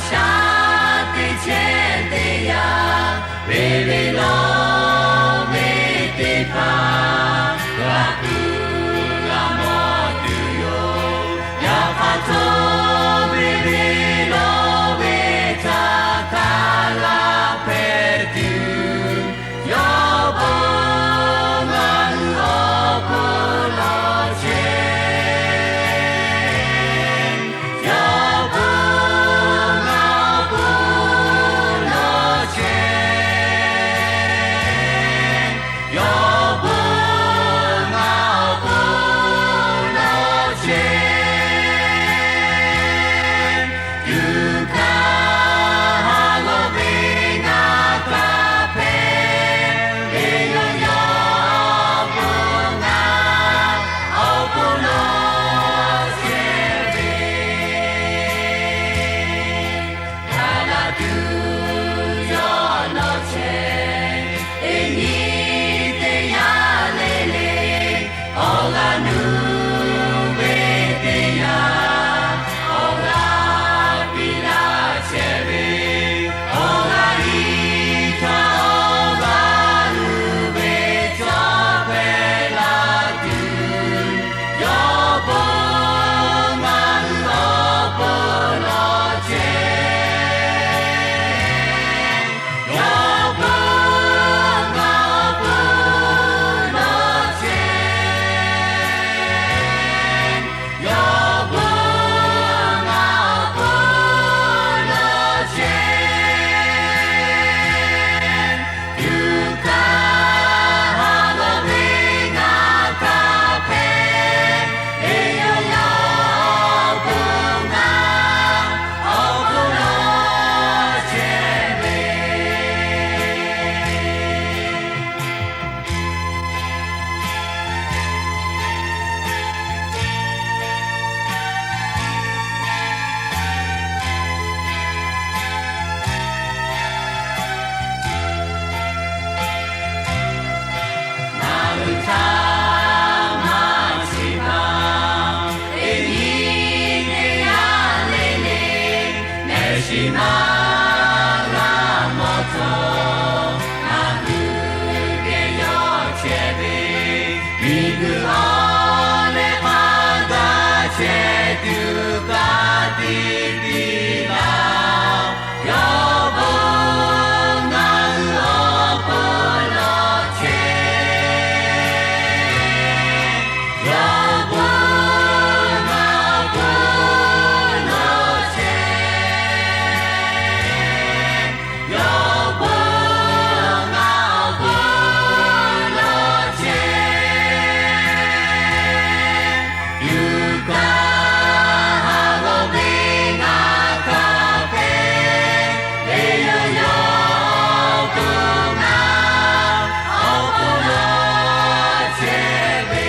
Sha teˇ chehˇ teˇ yanˇ, ve ve lawˬ ve teˇ hpaˍ, g'a kuˬ g'a mawˬ tuˬ yoˬ. Yaꞈ hk'aˇ htawˇ, ve ve lawˬ ve htaꞈ hk'a g'a hpehꞈ tuˬ, yawˇ bon ngaˬ hui awˬ hk'aw lo chehˇ. Yawˇ bon ngaˬ awˬ hk'aw lo chehˇ. Yawˇ bon ngaˬ awˬ hk'aw lo chehˇ. Tuꞈ hkanˍ haˉ g'awˇ ve ngaˬ hk'a hpehꞈ ve yoˬ. Yawˇ bon ngaˬ awˬ hk'aw lo chehˇ ve, gaˬ la tuˬ yawˇ lawn chehˇ. Teˇ nyi teˇ yanˇ le le, awˬ g'aˇ nuˇ ve teˇ yanˇ, awˬ g'aˇ piˇ laˇ chehˇ ve, awˬ g'aˇ iˉ htaˇ awˬ g'aˇ uiˍ ve cawˇ hpehꞈ la tuˬ, yawˇ bon ngaˬ hui awˬ hk'aw lo chehˇ. Yawˇ bon ngaˬ awˬ hk'aw lo chehˇ. Yawˇ bon ngaˬ awˬ hk'aw lo chehˇ. Tuꞈ hkanˍ haˉ g'awˇ ve ngaˬ hk'a hpehꞈ ve yoˬ. Yawˇ bon ngaˬ awˬ hk'aw lo chehˇ ve. Ngaˬ hui htaꞈ maˇ shiˍ htaˇ, teˇ nyi teˇ yanˇ le le, mehˆ shiˍ maˇ g'a mawˬ htawˇ, ngaˬ hui geh yawˇ chehˇ ve, miˬguiˬ awˬ leh hk'a gaˬ chehˇ tuˬ ka tiꞈ tiꞈ laˇ. Yawˇ bon ngaˬ hui awˬ hk'aw lo chehˇ. Yawˇ bon ngaˬ awˬ hk'aw lo chehˇ. Yawˇ bon ngaˬ awˬ hk'aw lo chehˇ. Tuꞈ hkanˍ haˉ g'awˇ ve ngaˬ hk'a hpehꞈ ve yoˬ. Yawˇ bon ngaˬ awˬ hk'aw lo chehˇ ve.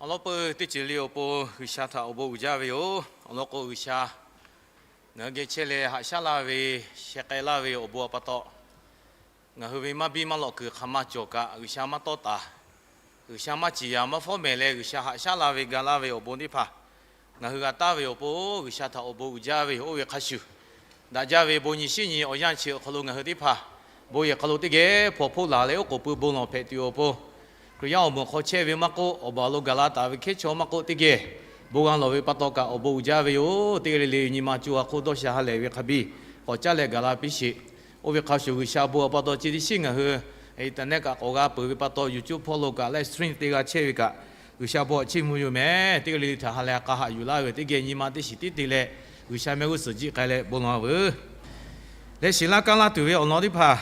Awˬ lawn peuˬ teˇ ceuˬ le awˬ pon G'uiˬsha htaꞈ awˬ bon uiˍ jaˇ ve yoˬ. Awˬ lawn k'o, G'uiˬsha ngaˬ hui geh chehˇ leh haꞈ shaˉ laˇ ve, sheh k'ai laˇ ve awˬ bon awˬ pa taw, ngaˬ hui ve maˇ biˇ maˇ lawꞈ kuiˬ hk'aˬ ma cawˬ kaꞈ, G'uiˬsha maˇ tawˇ taˍ, G'uiˬsha maˇ ciˍ yaˍ maˇ fawˉ mehˍ leh, G'uiˬsha haꞈ shaˉ laˇ ve ga laˇ ve awˬ bon teˇ hpaˍ ngaˬ hui g'a taˍ ve awˬ pon, G'uiˬsha htaꞈ awˬ bon uiˍ jaˇ ve yoˬ. Oˇ ve hk'a shuˍ, daꞈ jaˇ ve bon nyi shiˉ nyi awˬ yanˇ chi awˬ hk'aw lo ngaˬ hui teˇ hpaˍ bon yehˬ hk'aw lo teˇ geh hpawnˬ hpoˆ laˬ leh, oˉ k'oˍ pui bon lawˬ hpehꞈ tuˬ awˬ pon, Hkriꞈ yaˇ awˬ moˍ hk'aw chehˇ ve maˇ k'oˆ, awˬ baˬ lo gaˬ la taˍ ve hkehˉ chaw maˇ k'oˆ, teˇ geh bon g'a lawˬ ve pa taw kaꞈ awˬ bon uiˍ jaˇ ve yoˬ. Teˇ g'aˇ le le nyi ma co ha hk'oˆ dawˇ sha ha lehˬ ve hk'a biˇ k'awꞈ caˉ leh gaˬ la piˇ sheˍ. Oˇ ve hk'a shuˍ, G'uiˬsha bon awˬ pa taw chi teˇ shiˉ ngaˬ hui internet kaꞈ k'awꞈ g'a peuˬ ve pa taw, YouTube hpawˇ lo kaꞈ live stream te g'a chehˇ ve kaꞈ, G'uiˬsha bon htaꞈ chiˇ mvuh yoˬ mehˍ. Teˇ g'aˇ le le htaꞈ ha lehˬ k'a haꞈ yuˬ laˇ ve teˇ geh nyi ma teˇ shiˍ tiˉ te leh, G'uiˬsha mehˆ g'uˇ suhˍ jiˆ k'ai leh bon lawˬ veuˬ. Leh shiˍ laˇ kaˇ laˇ tuˬ ve awˬ lawn teˇ hpaˍ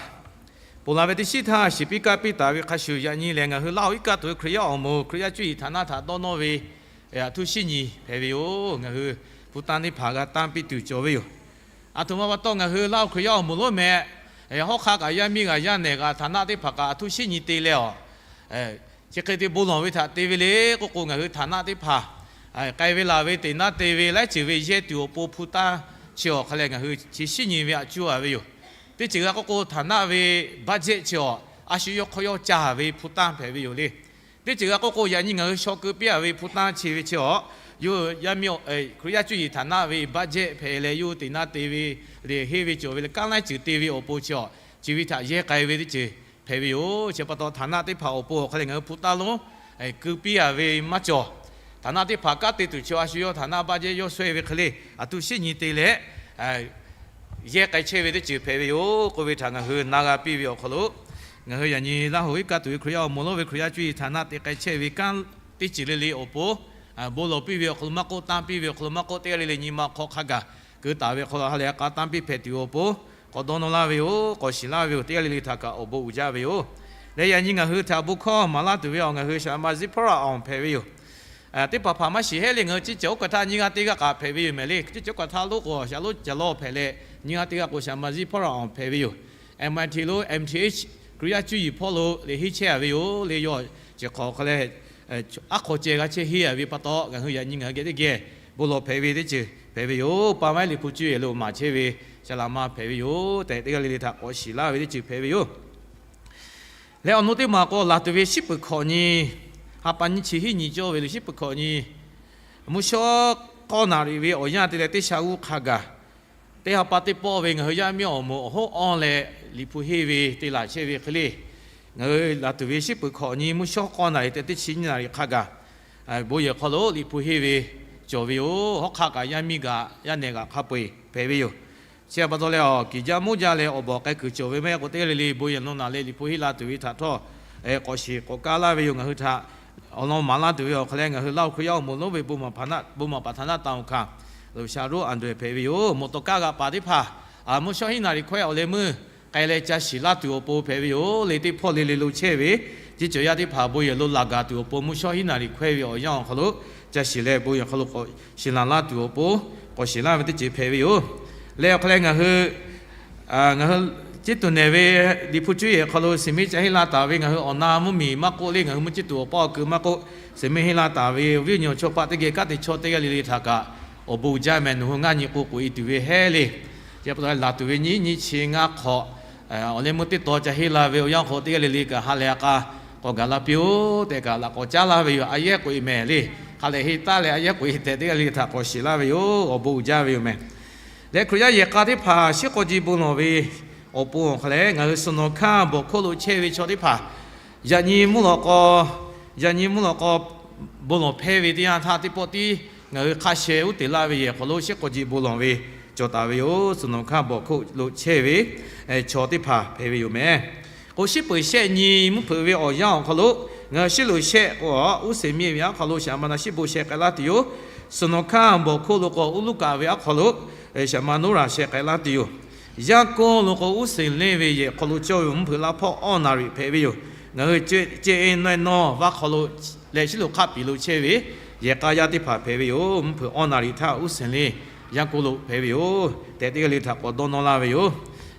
ponˬ laˬ ve teˇ shiˉ htaˇ, shiˍ piˇ kaˇ piˇ taˍ ve hk'a shuˍ, yaꞈ nyi lehˬ ngaˬ hui Laˇ huˍ iˉ kaˆ tuˬ ve Hkriꞈ yaˇ awˬ moˍ Hkriꞈ yaˇ cuˇ yiˍ htaꞈ naˆ htaꞈ dawˇ nawˇ ve aˬ htuˇ shiˉ nyi hpehꞈ ve yoˬ. Ngaˬ hui hpu tanˇ teˇ hpaˍ g'a tanˇ piˇ tuˬ cawˬ ve yoˬ. Aˬ htoꞈ ma pa taw ngaˬ hui Laˇ huˍ Hkriꞈ yaˇ awˬ moˍ lonˉ mehˍ, Hawˉ hk'aˆ kaꞈ yaˇ miˇ g'aꞈ yaˇ nehˬ g'aꞈ htaꞈ naˆ teˇ hpaˍ kaꞈ a htoˇ shinˉ nyi te leh awˬ, chi hk'e te bon lawˬ ve htaꞈ te ve le k'oˆ k'o, ngaˬ hui htaꞈ naˆ teˇ hpaˍ k'ai ve laˬ ve teꞈ naˉ te ve laiˉ ceuˬ ve yehˇ tuˬ awˬ pon hpu tanˇ chi awˬ hk'a leh ngaˬ hui chi shinˉ nyi ve aꞈ cuˇ a ve yoˬ. Teˇ ceuˬ g'a k'oˆ k'o, htaꞈ naˆ ve budget chi awˬ a shu yawˇ hk'aw yawˇ ca ve hpu tanˇ hpehꞈ ve yoˬ le. Teˇ ceuˬ g'a k'oˆ k'o, yaꞈ nyi ngaˬ hui shaw keu piˇ a ve hpu tanˇ chi ve chi awˬ, yawˇ yaˇ miˇ Hkriꞈ yaˇ cuˇ yiˍ htaꞈ naˆ ve budget hpehꞈ leh yawˇ teꞈ naˉ te ve le, henˇ ve cawˬ ve le, kanˉ laiˉ ceuˬ te ve awˬ pon chi awˬ, chi ve htaꞈ yehˇ k'ai ve teˇ ceuˬ hpehꞈ ve yoˬ. Chi pa taw htaꞈ naˆ teˇ hpaˍ awˬ pon awˬ hk'a leh ngaˬ hui hpu tanˇ lonˉ keu piˇ a ve maˇ cawˬ. Htaꞈ naˆ teˇ hpaˍ kanˉ te tuˬ chi a shu yawˇ htaꞈ naˆ budget yawˇ shawehˇ ve hk'e le, a htoˇ shinˉ nyi te leh yehˇ k'ai chehˇ ve teˇ ceuˬ hpehꞈ ve yoˬ k'oˆ ve htaꞈ ngaˬ hui na g'a piˇ ve awˬ hk'aw lo, ngaˬ hui yaꞈ nyi Laˇ hoꞈ iˉ kaˆ tuˬ ve Hkriꞈ yaˇ awˬ moˍ lonˉ ve Hkriꞈ yaˇ cuˇ yiˍ htaꞈ naˆ te k'ai chehˇ ve kanˉ teˇ ceuˬ le le awˬ pon bon lawˬ piˇ ve awˬ hk'aw lo maˇ k'oˆ, tanˇ piˇ ve awˬ hk'aw lo maˇ k'oˆ, teˇ g'aˇ le le nyi ma hk'aw hk'a gaˬ keu taˍ ve awˬ hk'aw lo ha lehˬ a k'a tanˇ piˇ hpehꞈ tuˬ awˬ pon k'awꞈ dawˇ nawˇ laˇ ve yoˬ. K'awꞈ shiˍ laˇ ve yoˬ. Teˇ g'aˇ le le htaꞈ kaꞈ awˬ bon uiˍ jaˇ ve yoˬ. Leh yaꞈ nyi ngaˬ hui htaꞈ bon hkawˇ maˍ laˇ tuˬ ve awˬ ngaˬ hui Shaˍ ma Ziˇ hpawˇ raꞈ awˬ hpehꞈ ve yoˬ. Teˇ hpaˍ hpaˍ maˇ shiˍ heˆ le, ngaˬ hui ciˇ cawˬ oˇ kaˬ htaˇ nyiˇ g'aˇ teˇ g'aˇ kaꞈ hpehꞈ ve yoˬ mehˍ le. Ciˇ cawˬ oˇ kaˬ htaˇ lonˉ k'o Shaˍ lonˉ Caˬ lawˇ hpehꞈ leh, nyiˇ g'aˇ teˇ g'aˇ k'o Shaˍ ma Ziˇ hpawˇ raꞈ awˬ hpehꞈ ve yoˬ. M I T lonˉ M T H Hkriꞈ yaˇ cuˇ yiˍ hpawˇ lo le henˇ chehˇ a ve yoˬ le. Yawˇ chi hk'awꞈ hk'a leh aˉ hk'aw ceh g'a chehˇ henˇ a ve pa taw, ngaˬ hui yaꞈ nyi ngaˬ hui geh teˇ geh bon lawˬ hpehꞈ ve teˇ ceuˬ hpehꞈ ve yoˬ. Pa maiˉ Liꞈ hpu cuˇ yiˍ lo maˍ chehˇ ve Shaˍ laꞈ ma hpehꞈ ve yoˬ tehꞈ, teˇ g'aˇ le le htaꞈ k'awꞈ shiˍ laˇ ve teˇ ceuˬ hpehꞈ ve yoˬ. Leh awˬ nu teˇ maˬ k'o, laˬ tuˬ ve shiˉ peuˬ hkawꞈ nyi, ha pa nyiˇ chi hiˉ nyi cawˇ ve le, shiˉ peuˬ hkawꞈ nyi, mvuhˇ shawˉ k'awˇ naˍ riˍ ve awˬ yanˇ te leh teˇ sha g'uˇ hk'a gaˬ, teˇ ha pa teˇ pawˆ ve ngaˬ hui yaˇ miˇ awˬ moˍ awˬ hoˉ awˇ leh Liꞈ hpu henˇ ve te laˬ chehˇ ve hk'e le, ngaˬ hui laˬ tuˬ ve shiˉ peuˬ hkawꞈ nyi mvuhˇ shawˉ k'awˇ naˍ riˍ te teˇ chi nyiˇ naˍ riˍ hk'a gaˬ, bon yehˬ hk'aw lo Liꞈ hpu henˇ ve cawˬ ve yoˬ. Hawˉ hk'aˆ kaꞈ yaˇ miˇ g'aꞈ yaˇ nehˬ g'aꞈ hk'a peu-eˬ hpehꞈ ve yoˬ. Chi a pa taw leh awˬ kiˍ jaˇ moˇ jaˇ leh awˬ bawˬ k'ai kuiˬ cawˬ ve maˇ heˆ k'o, teˇ g'aˇ le le bon yehˬ nawˬ naˍ leh Liꞈ hpu henˇ la tuˬ ve htaꞈ htawˇ k'awꞈ shiˍ k'awꞈ kaˇ laˇ ve yoˬ. Ngaˬ hui htaꞈ awˬ lawn maˍ laˇ tuˬ ve awˬ hk'a leh, ngaˬ hui Laˇ huˍ Hkriꞈ yaˇ awˬ moˍ lonˉ ve bon maˍ hpaˍ naˆ, bon maˍ paˍ htaꞈ naˆ taˍ oˬ hkanˍ, Loˍ sha roˉ Anˍdrehˍ hpehꞈ ve yoˬ. Mawˬ tawˍ kaˇ g'aꞈ paˍ teˇ hpaˍ mvuhˇ shawˉ hiˉ naˍ riˍ hkawehˇ awˬ leh meuˇ k'ai leh ca shiˍ laˇ tuˬ awˬ pon hpehꞈ ve yoˬ. Le teˇ hpawˇ le le lo chehˇ ve, ciˇ cawˬ yaˇ teˇ hpaˍ bon yehˬ lo laˬ gaˬ tuˬ awˬ pon mvuhˇ shawˉ hiˉ naˍ riˍ hkawehˇ ve awˬ yanˇ awˬ hk'aw lo ca shiˍ leh bon yehˬ hk'aw lo k'awꞈ shiˍ laˬ laˇ tuˬ awˬ pon k'awꞈ shiˍ laˇ ve teˇ ceuˬ hpehꞈ ve yoˬ. Leh awˬ hk'a leh ngaˬ hui ngaˬ hui ciˇ tuˬ nehˬ ve Liꞈ hpu cuˇ yehˬ hk'aw lo suˍ miˉ ca henˇ la taˍ ve ngaˬ hui awˬ na mvuhˇ miˬ maˇ k'oˆ le, ngaˬ hui mvuhˇ ciˇ tuˬ awˬ paˇ awˬ keu maˇ k'oˆ, suˍ miˉ henˇ la taˍ ve viˉ nyi chaw paˆ teˇ geh kanˉ te chaw teˇ g'aˇ le le htaꞈ kaꞈ awˬ bon uiˍ jaˇ mehˍ. Nawˬ hui ngaˇ nyi k'o k'oꞈ e tuˬ ve heˉ le. Chi pa taw laˬ tuˬ ve nyiˉ nyiˇ chi ngaˇ hk'awꞈ awˬ leh meuˇ teˇ taw ca henˇ la ve awˬ yanˇ hk'aw teˇ g'aˇ le le kaꞈ ha lehˬ a k'a k'awꞈ gaˬ la piˇ-oˆ tehꞈ kaꞈ laꞈ k'awꞈ caˉ laˇ ve yoˬ. A yehˉ k'oꞈ e mehˍ le. Hk'a lehˬ henˇ taˉ leh a yehˉ k'oꞈ e tehꞈ teˇ g'aˇ le le htaꞈ k'awꞈ shiˍ laˇ ve yoˬ. Awˬ bon uiˍ jaˇ ve yoˬ mehˍ. Leh Hkriꞈ yaˇ yehˬ k'a teˇ hpaˍ shiˉ k'aw ji bon lawˬ ve awˬ pon awˬ hk'a leh, ngaˬ hui suhˍ nawˬ hkanˇ bawˬ hk'oˆ lo chehˇ ve chaw teˇ hpaˍ yaꞈ nyi mvuhˇ lawꞈ k'aw, yaꞈ nyi mvuhˇ lawꞈ k'aw bon lawˬ hpehˇ ve teˇ yanˇ htaˇ teˇ pawˆ tiˉ ngaˬ hui hk'a sheh uˉ teꞈ laˇ ve yehˬ hk'aw lo shiˉ k'aw ji bon lawˬ ve cawˬ taˍ ve yoˬ. Suhˍ nawˬ hkanˇ bawˬ hk'oˆ lo chehˇ ve chaw teˇ hpaˍ hpehꞈ ve yoˬ mehˍ. K'o, shiˉ peuˬ shehˆ nyi mvuhˇ hpeuꞈ ve awˬ yanˇ awˬ hk'aw lo ngaˬ hui shiˉ loꞈ shehˆ k'o, Uˉ seˍ miˇ ve aˉ hk'aw lo shaˍ ma na shiˉ bon sheh k'ai laˇ tuˬ yoˬ. Suhˍ nawˬ hkanˇ bawˬ hk'oˆ lo k'o, Uˉ luˉ kaꞈ ve aˉ hk'aw lo shaˍ ma noˉ raˬ sheh k'ai laˇ tuˬ yoˬ. Yaˇ k'oˆ lo k'o, Uˉ seˍ leˇ ve yehˬ hk'aw lo cawˇ ve mvuhˇ hpeuꞈ laˇ hpawˇ awˇ naˍ riˍ hpehꞈ ve yoˬ. Ngaˬ hui ceh e naweh nawˇ vaˇ hk'aw lo leh shiˉ loꞈ hk'aˆ piˍ lo chehˇ ve yehˬ k'a yaˇ teˇ hpaˍ hpehꞈ ve yoˬ. Mvuhˇ hpeuꞈ awˇ naˍ riˍ htaˇ Uˉ seˍ leˇ yaˇ k'oˆ lo hpehꞈ ve yoˬ tehꞈ teˇ g'aˇ le htaꞈ k'awꞈ dawˇ nawˇ laˇ ve yoˬ.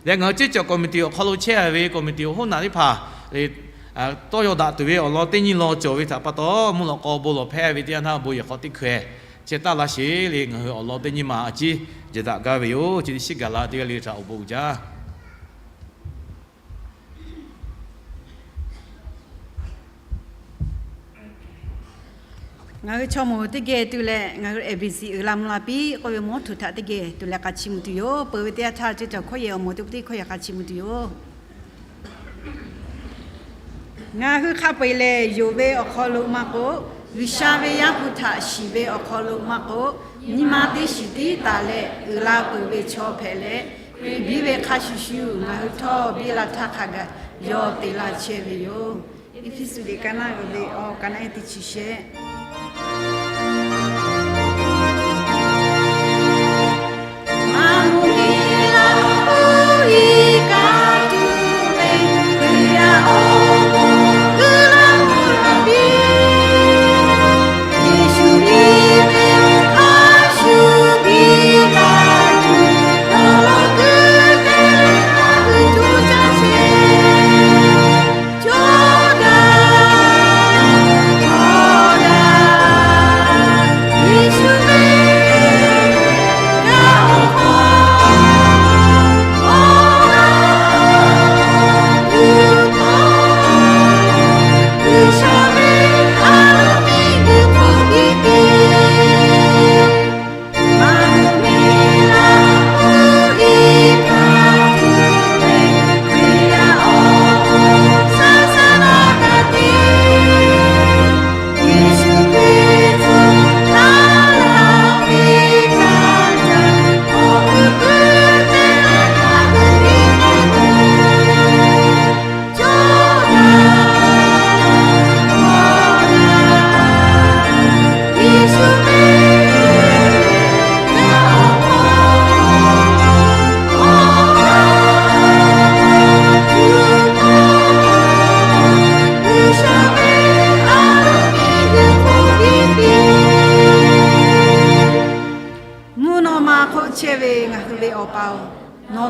Leh ngaˬ hui ceˇ cawˬ committee awˬ hk'aw lo chehˇ ve committee awˬ hoˉ naꞈ teˇ hpaˍ tawˇ yaw daꞈ tuˬ ve awˬ lawn teˇ nyi law cawˬ ve htaꞈ pa taw, mvuhˇ lawꞈ k'aw bon lawˬ hpehˇ ve teˇ yanˇ htaˇ bon yehˬ hk'aw teˇ hkeh chehˇ taˍ laˇ sheˍ le. Ngaˬ hui awˬ lawn teˇ nyi ma a ciˉ jehˬ daꞈ gaˇ ve yoˬ. Chi teˇ shiˉ gaˬ la teˇ g'aˇ le htaꞈ awˬ bon uiˍ jaˇ. Ngaˬ hui chaw moˍ teˇ geh tuˬ leh ngaˬ hui A B C uiˍ la mvuh la piˇ k'oˆ ve mawˇ htuꞈ htaꞈ teˇ geh tuˬ leh k'a chiˇ mvuh tuˬ yoˬ. Peuˬ ve teˇ yanˇ htaˇ ceˇ cawˬ hkawˇ yehˬ awˬ moˍ teˇ pawˆ teˇ hkawˇ yehˬ k'a chiˇ mvuh tuˬ yoˬ. Ngaˬ hui hk'a peu-eˬ lehˬ, yonˍ ve awˬ hk'aw lo maˇ k'oˆ, G'uiˬsha ve Yaˇ hpu htaꞈ shiˍ ve awˬ hk'aw lo maˇ k'oˆ, nyi ma teˇ shiˍ tiˉ taˍ leh uiˍ la peuˬ ve chaw hpehꞈ leh, Hkriꞈ biˇ ve hk'a shuˍ shuˍ ngaˬ hui htawˇ biˇ la htaˇ hk'a gaˬ yawˇ te laˇ chehˇ ve yoˬ. Eˇfeˇsuꞈ liꞈ ka naˆ g'uiˬ ve awˬ ka naˆ eˉ teˇ chi shehˆ.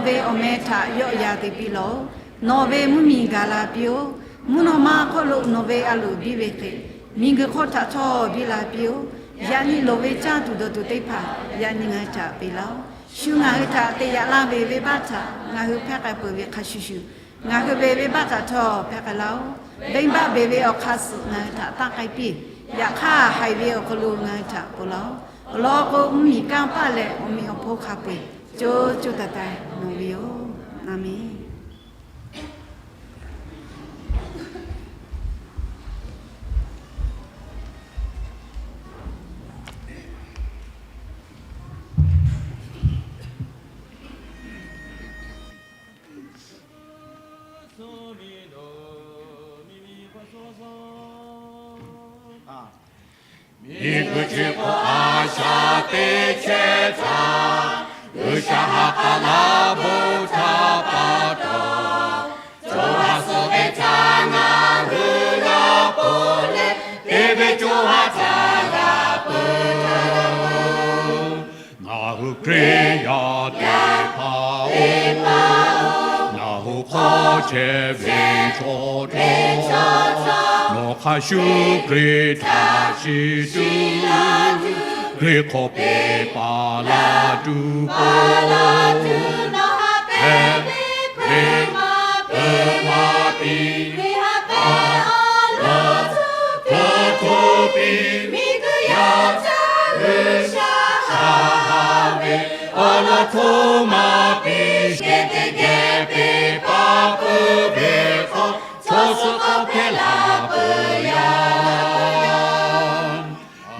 ve awˬ meh htaꞈ yawˆ yan te piˇ laˇ-oˆ. Nawˬ ve mvuhˇmiˬ gaˬ la piˇ-oˆ. Mvuhˇ naw ma hk'oˆ lo nawˬ ve a loˍ biˇ ve hk'e, miˬguiˬ hk'oˆ htaꞈ htawˇ biˇ la piˇ-oˆ. Yaꞈ nyi loˍ ve caˇ tuˬ dawˬ tuˬ teˇ hpaˍ yaꞈ nyi ngaˬ hui htaꞈ peꞈ laˇ-oˆ. Shu ngaˬ hui htaꞈ te yaꞈ laˇ ve venˇbaˆ htaꞈ ngaˬ hui hpehˇ k'ai peuˬ ve hk'a shuˍ shuˍ, ngaˬ hui ve venˇbaˆ htaꞈ htawˇ hpehˇ k'ai laˇ-oˆ. Venˇbaˆ beˬ ve awˬ hk'aˇ suh ngaˬ hui htaꞈ taˇ k'ai piˇ. Yaꞈ hk'aˇ, haiˬ ve awˬ hk'aw lo ngaˬ hui htaꞈ ponˬ laˇ-oˆ. Awˬ lawn k'o, mvuhˇmiˬ kanˇ paˆ leh awˬ meꞈ awˬ hponˇ hk'a peu-eˬ co co taiˍ taiˍ nawˬ ve yoˬ. A menˬ. Miˬguiˬ chi hk'oˆ a shaꞈ teꞈ chehˇ htaˇ, G'uiˬsha ha k'a laˇ bon htaꞈ pa taw, co ha suh ve htaꞈ ngaˬ hui g'a ponˬ leh, te ve co ha htaꞈ g'a peuˬ. Ngaˬ hui Hkriꞈ yaˇ teˇ hpaˍ-oˬ, ngaˬ hui hk'aw chehˇ ve chaw htaꞈ, nawˬ hk'a shuˍ Hkriꞈ htaꞈ shiˍ tuˬ, Hkriꞈ hk'aw peꞈ paˍ laˇ tuˬ peuˬ. Hpehꞈ ve hpehꞈ maˇ piˇ, a laˇ hto hto piˇ, miˬguiˬ yaˇ htaꞈ G'uiˬsha shaˍ haˍ ve awˬ lawn hto maˇ piˇ sheˍ. Teˇ geh peꞈ paˍ peuˬ ve hk'aw, chaw suh k'awꞈ hpehˇ la peuˬ yaˇ.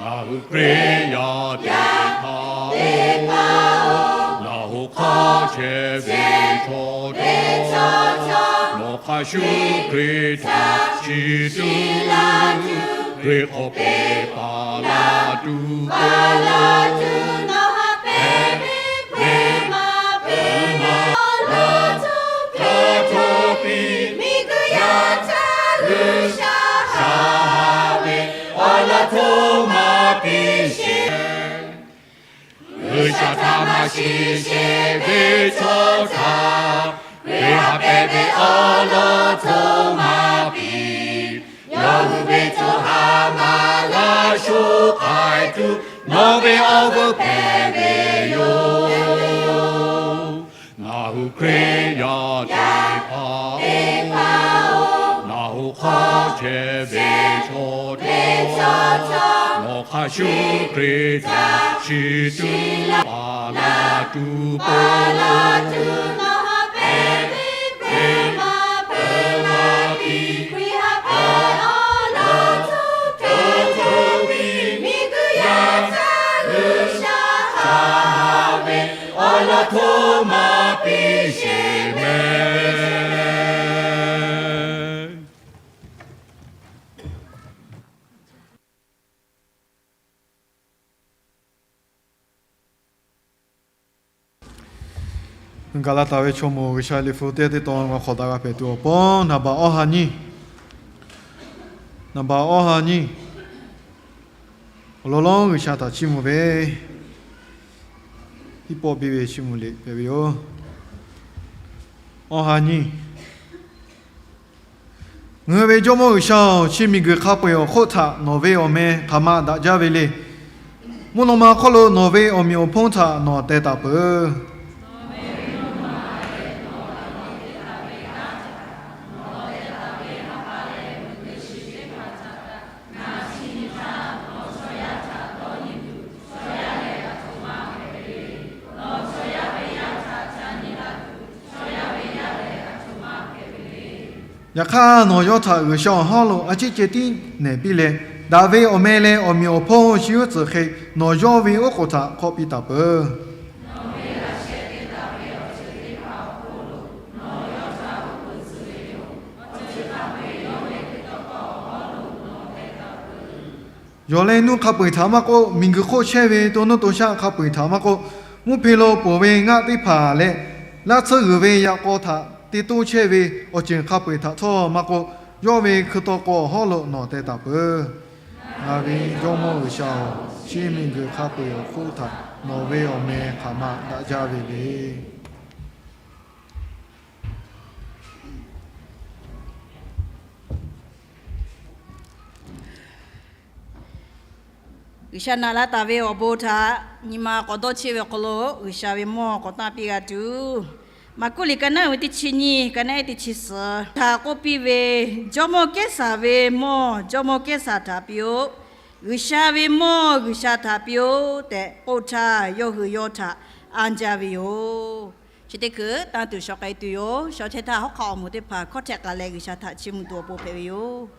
Ngaˬ hui Hkriꞈ yaˇ teˇ hpaˍ-oˬ, ngaˬ hui hk'aw chehˇ ve chaw htaꞈ, nawˬ hk'a shuˍ Hkriꞈ htaꞈ shiˍ tuˬ, Hkriꞈ hk'aw peꞈ paˍ laˇ tuˬ peuˬ. Hpehꞈ ve hpehꞈ maˇ piˇ, a laˇ hto hto piˇ, miˬguiˬ yaˇ htaꞈ G'uiˬsha shaˍ haˍ ve awˬ lawn hto maˇ piˇ sheˍ. G'uiˬsha htaꞈ maˇ shiˍ sheˍ ve chaw htaꞈ, Hkriꞈ ha hpehꞈ ve awˬ lawn hto maˇ piˇ. Yawˇ hui ve co ha maˇ g'a sho k'ai tuˬ, nawˬ ve awˬ g'euˆ hpehꞈ ve yoˬ. Ngaˬ hui Hkriꞈ yaˇ teˇ hpaˍ-oˬ, ngaˬ hui hk'aw chehˇ ve chaw htaꞈ, nawˬ hk'a shuˍ Hkriꞈ htaꞈ shiˍ tuˬ, paˍ laˇ tuˬ peuˬ. Hpehꞈ ve hpehꞈ maˇ piˇ, Hkriꞈ ha hpehꞈ awˬ lawn hto hto piˇ, miˬguiˬ yaˇ htaꞈ G'uiˬsha shaˍ haˍ ve awˬ lawn hto maˇ piˇ sheˍ mehˍ. Gaˍlaˍtaˍ ve chaw mawˬ G'uiˬsha liꞈ hpu teˇ teˇ tawn ngaˬ hk'awꞈ daꞈ g'a hpehꞈ tuˬ awˬ pon, naˍ baꞈ awˇ ha nyi, naˍ baꞈ awˇ ha nyi awˬ lawn lonˉ G'uiˬsha htaꞈ chiˇ mvuh ve, hiˉ pawˆ biˇ ve chiˇ mvuh liꞈ hpehꞈ ve yoˬ. Awˇ ha nyi. Ngaˬ hui ve Jawˇmawˇ G'uiˬsha-oˬ, chi miˬguiˬ hk'a peu-eˬ awˬ hk'oˆ htaꞈ nawˬ ve awˬ meh hk'aˬ ma daꞈ jaˇ ve le. Mvuhˇ naw ma hk'oˆ lo nawˬ ve awˬ meꞈ awˬ hponˇ htaꞈ nawˬ teh taˍ peuˬ. Yaꞈ hk'aˇ, nawˬ yawˇ htaꞈ G'uiˬsha awˬ hawˉ lo a ciˉ ceh tiˉ nehˬ piˇ leh, daꞈ ve awˬ meh leh awˬ meꞈ awˬ hponˇ chi g'uˇ tcuhˍ hk'e nawˬ yawˇ ve oˉ k'oˍ htaꞈ hk'awˆ piˇ taˍ peuˬ. Yawˬ leh nuˇ hk'a peu-eˬ htaꞈ maˇ k'oˆ, miˬguiˬ hk'oˆ chehˇ ve to nuˇ to shaˆ hk'a peu-eˬ htaꞈ maˇ k'oˆ, mvuhˇ hpe lo ponˬ ve ngaˆ teˇ hpaˍ leh, laˇ tsuhˇ g'uiˬ ve yaꞈ k'aw htaꞈ te toˇ chehˇ ve awˬ ceuˬ hk'a peu-eˬ htaꞈ htawˇ maˇ k'oˆ, yawˇ ve hkui taw k'o awˬ hawˉ lo nawˬ teh taˍ peuˬ. Ngaˬ ve Jawˇmawˇ G'uiˬsha-oˬ, chi miˬguiˬ hk'a peu-eˬ awˬ hk'oˆ htaꞈ nawˬ ve awˬ meh hk'aˬ ma daꞈ jaˇ ve le. G'uiˬsha naꞈ la taˍ ve awˬ bon htaꞈ nyi ma k'awꞈ dawˇ cheˇ ve awˬ hk'aw lo G'uiˬsha ve mawˇ k'awꞈ tanˇ piˇ g'a tuˬ, Maˍkuˆ liꞈ ka naˉ uiˍ ve teˇ chi nyiˇ, ka naˉ ehˉ teˇ chi suhˍ htaꞈ k'oˆ piˇ ve, Jawˇmawˇ Kehˉsaˍ ve mawˇ Jawˇmawˇ Kehˉsaˍ htaꞈ piˇ-oˆ. G'uiˬsha ve mawˇ G'uiˬsha htaꞈ piˇ-oˆ tehꞈ k'oˆ htaˇ, yawˇ hui yawˇ htaꞈ anˇ jaˇ ve yoˬ. Chi teˇ hkui tanˇ tuˬ shaw k'ai tuˬ yoˬ. Shaw chehˇ htaˇ, hawˉ hk'aˆ awˬ moˍ teˇ hpaˍ hkawˇ htehꞈ k'ai leh G'uiˬsha htaꞈ chiˇ mvuh tuˬ awˬ pon hpehꞈ ve yoˬ.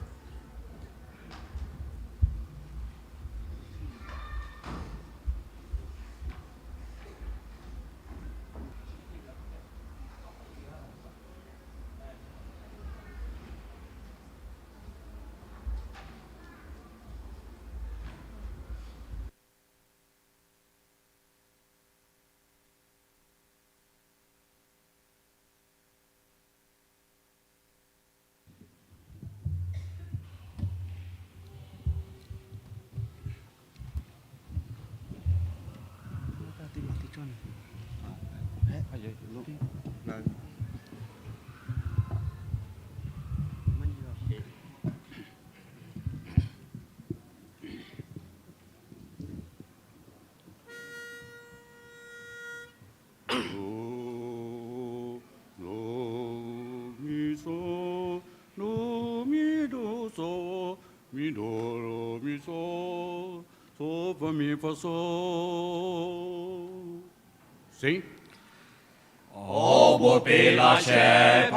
Lo, lo, mi, so, lo, mi, do, so, mi, do, lo, mi, so, so, fa, mi, fa, so. Sing. Awˬ bon peꞈ laˇ shehˍ hpaˇ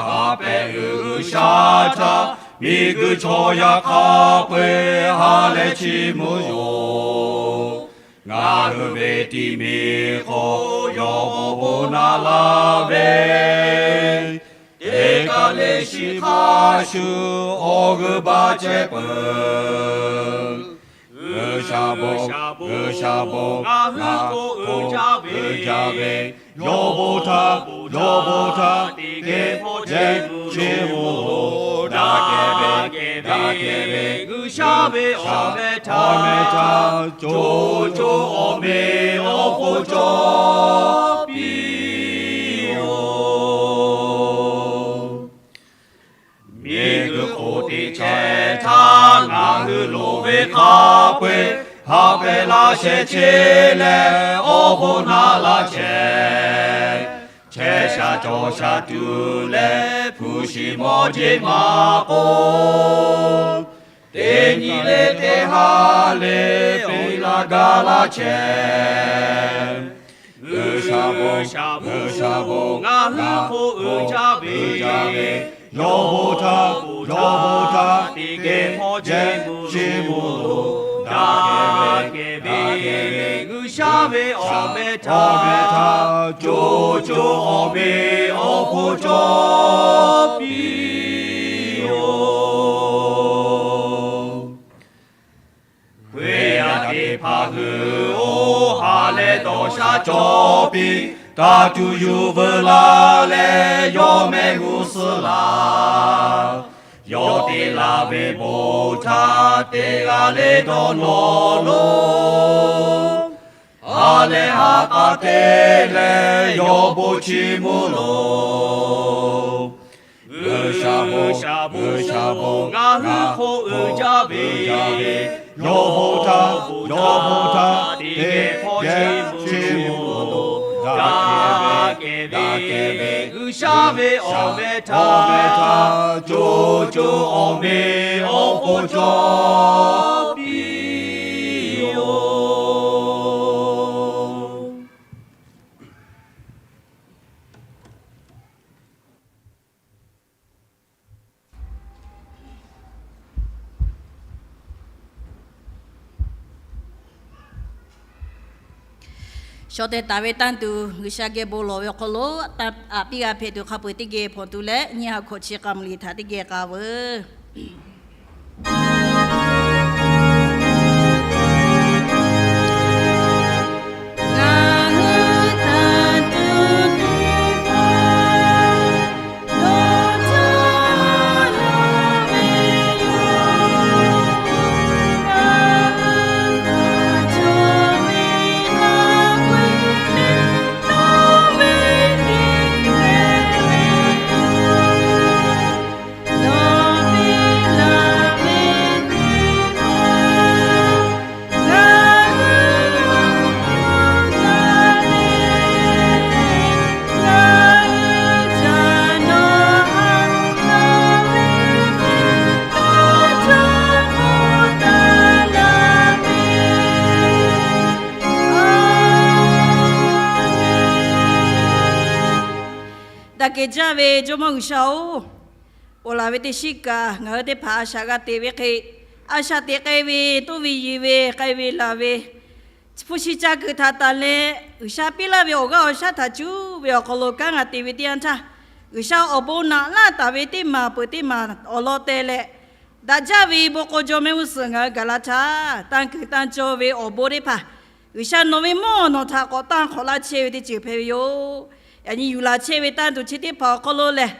ha pehꞈ G'uiˬsha htaꞈ miˬguiˬ chaw yaˇ hk'a peu-eˬ ha leh chiˇ mvuh yoˬ. Ngaˬ hui ve tiꞈ miˬ hk'oˆ yawˇ awˬ bon naꞈ laˇ ve, teˇ kaˬ le shiˍ hk'a shuˍ awˬ g'euˆ baˆ chehˇ peuˬ. G'uiˬsha bon, G'uiˬsha bon, ngaˬ hui k'o uiˍ jaˇ ve, yawˇ bon htaꞈ, yawˇ bon htaꞈ teˇ geh hpawˇ chehˇ mvuh loˬ. Daꞈ kehˬ ve, daꞈ kehˬ ve G'uiˬsha ve awˬ meh htaꞈ, awˬ meh htaꞈ co co awˬ meꞈ awˬ hponˇ cawˬ piˇ-oˬ. Miˬguiˬ hk'oˆ teˇ chehˇ htaˇ ngaˬ hui loˍ ve hk'a peu-eˬ ha pehꞈ laˇ shehˍ chehˇ leh awˬ bon naꞈ laˇ chehˍ. Chehˇ sha cawˬ sha tuˬ leh hpu shiˍ mawˇ jeˇ maˇ k'oˆ, teˇ nyi le teˇ ha le piˇ laˇ gaˇ laˇ chehˍ. G'uiˬsha bon, G'uiˬsha bon, ngaˬ hui k'o uiˍ jaˇ ve, yawˇ bon htaꞈ, yawˇ bon htaꞈ teˇ geh hpawˇ chehˇ mvuh loˬ. Daꞈ kehˬ ve, daꞈ kehˬ ve G'uiˬsha ve awˬ meh htaꞈ, co co awˬ meꞈ awˬ hponˇ cawˬ piˇ-oˬ. Hkriꞈ yaˇ teˇ hpaˍ hui-oˬ, ha leh dawˬ sha cawˬ piˇ, taˇ tuˬ yuˬ veu la leh yawˇ mehˆ g'uˇ suhˍ laˬ. Yawˇ te laˇ ve bon htaꞈ teˇ g'aˇ le dawˇ nawˬ loˬ. Ha leh ha k'a te leh yawˇ bon chiˇ mvuh loˬ. G'uiˬsha bon, G'uiˬsha bon, ngaˬ hui hk'oˆ uiˍ jaˇ ve, yawˇ bon htaꞈ, yawˇ bon htaꞈ teˇ geh hpawˇ chiˇ mvuh loˬ. Daꞈ kehˬ ve, daꞈ kehˬ ve G'uiˬsha ve awˬ meh htaꞈ, awˬ meh htaꞈ co co awˬ meꞈ awˬ hponˇ cawˬ piˇ-oˬ. Shaw teh taˍ ve tanˇ tuˬ G'uiˬsha geh bon lawˬ ve awˬ hk'aw lo, aꞈ piˇ g'a hpehꞈ tuˬ hk'a peu-eˬ teˇ geh hpawnˬ tuˬ leh, nyiˇ ha hkawꞈ chi k'a mvuh liꞈ htaꞈ teˇ geh k'a veuˬ. Daꞈ kehˬ jaˇ ve Jawˇmawˇ G'uiˬsha-oˬ, ponˬ laˬ ve teˇ shiˉ kaꞈ ngaˬ hui teˇ hpaˍ a shaꞈ g'a te ve hk'e, a shaꞈ teꞈ k'ai ve, toˇ ve yeˬ ve, k'ai ve laˬ ve, hpu shi ca kuiˬ htaꞈ tanˬ leh G'uiˬsha piˇ laˇ ve awˬ g'aˇ awˬ shaˉ htaꞈ cuˇ ve awˬ hk'aw lo kanˉ g'a te ve teˇ yanˇ htaˇ, G'uiˬsha awˬ bon naꞈ laˇ taˍ ve teˇ maˬ peuˬ teˇ maˬ awˬ lawn teh leh, daꞈ jaˇ ve bon k'o jaw mehˆ g'uˇ suhˍ ngaˬ hui gaˬ la htaˇ, tanˇ kuiˬ tanˇ cawˇ ve awˬ bon teˇ hpaˍ G'uiˬsha nawˬ ve mawˇ nawˬ htaꞈ k'awꞈ tanˇ hk'awꞈ laˇ chehˇ ve teˇ ceuˬ hpehꞈ ve yoˬ. Yaꞈ nyi yuˬ laˬ chehˇ ve tanˇ tuˬ chi teˇ hpaˍ awˬ hk'aw lo lehˬ,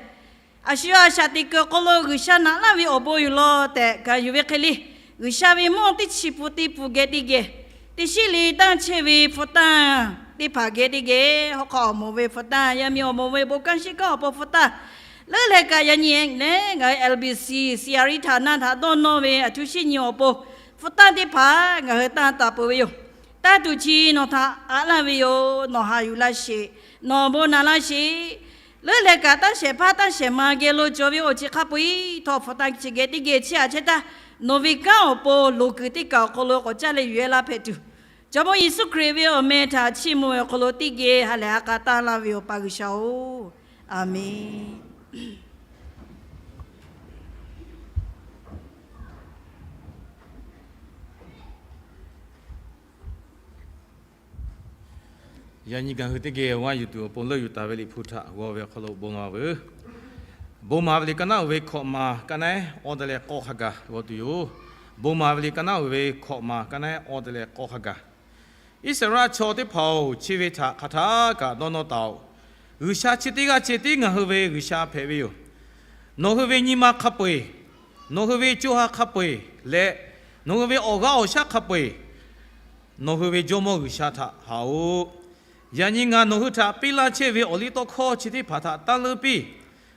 a shu yawˇ a shaꞈ teꞈ kuiˬ awˬ hk'aw lo G'uiˬsha naꞈ laˇ ve awˬ bon yoˬ law tehꞈ kaꞈ yuˬ ve hk'e le, G'uiˬsha ve mawˇ teˇ chi pun teˇ pun geh teˇ geh, teˇ shiˉ le tanˇ chehˇ ve hpu tanˇ teˇ hpaˍ geh teˇ geh, hawˉ hk'aw awˬ moˍ ve hpu tanˇ, yaˇ miˇ awˬ moˍ ve bon kanˇ shiˉ kanˉ awˬ pon hpu tanˇ, leuˉ leh kaꞈ yaꞈ nyi lehˬ ngaˬ hui L B C C R E htaꞈ na htaꞈ dawˇ nawˇ ve a htuˇ shiˉ nyi awˬ pon hpu tanˇ teˇ hpaˍ ngaˬ hui tanˇ taˍ peuˬ ve yoˬ. Tanˇ tuˬ chi nawˬ htaꞈ aꞈ laˇ ve yoˬ. Nawˬ haꞈ yuˬ laˇ sheˍ. Nawˬ bon naꞈ laˇ sheˍ. Leuˉ leh kaꞈ tanˇ shehˍ hpaˇ tanˇ shehˍ ma geh lo cawˬ ve awˬ ceuˬ hk'a peu-eˬ htawˇ hpu tanˇ chi geh teˇ geh chehˇ a chehˇ htaˇ, nawˬ ve kanˉ awˬ pon loˍ kuiˬ teˇ kaˬ awˬ hk'aw lo k'awꞈ caˇ leh yuˬ e laˇ hpehꞈ tuˬ, Jawˇmawˇ Yeˍsuˆ Hkriꞈ ve awˬ meh htaꞈ chiˇ mvuh ve awˬ hk'aw lo teˇ geh ha lehˬ ha k'a tanˇ laˇ ve yoˬ, Awˬ pa G'uiˬsha-oˬ. Aˍmenˍ. Yaꞈ nyi ngaˬ hui teˇ geh g'aˇ yuˬ tuˬ awˬ pon leuˆ yuˬ taˍ ve Liꞈ hpu htaꞈ g'aw ve awˬ hk'aw lo bon maˍ veuˬ. Bon maˍ ve liꞈ ka naˉ uiˍ ve hkawꞈ maˬ ka naˉ awˇ te leh k'awˇ hk'a gaˬ g'aw tuˬ yoˬ. Bon maˍ ve liꞈ ka naˉ uiˍ ve hkawꞈ maˬ ka naˉ awˇ te leh k'awˇ hk'a gaˬ. Iˉsaˍreˍlaˆ chaw teˇ hpaˍ-oˬ, chi ve htaꞈ hk'aˬ htaˇ kaꞈ dawˇ nawˇ taˍ-oꞈ. G'uiˬsha chi teˇ g'aˇ ceh tiˉ ngaˬ hui ve G'uiˬsha hpehꞈ ve yoˬ. Nawˬ hui ve nyi ma hk'a peu-eˬ, nawˬ hui ve co ha hk'a peu-eˬ leh, nawˬ hui ve awˬ g'aˇ awˬ shaˉ hk'a peu-eˬ, nawˬ hui ve Jawˇmawˇ G'uiˬsha htaꞈ haꞈ-oꞈ. Yaꞈ nyi ngaˬ nawˬ hui htaꞈ piˇ laˇ chehˇ ve awˬ liˇ tawˇ hkawˇ chi teˇ hpaˍ htaꞈ taˇ leuˉ piˇ.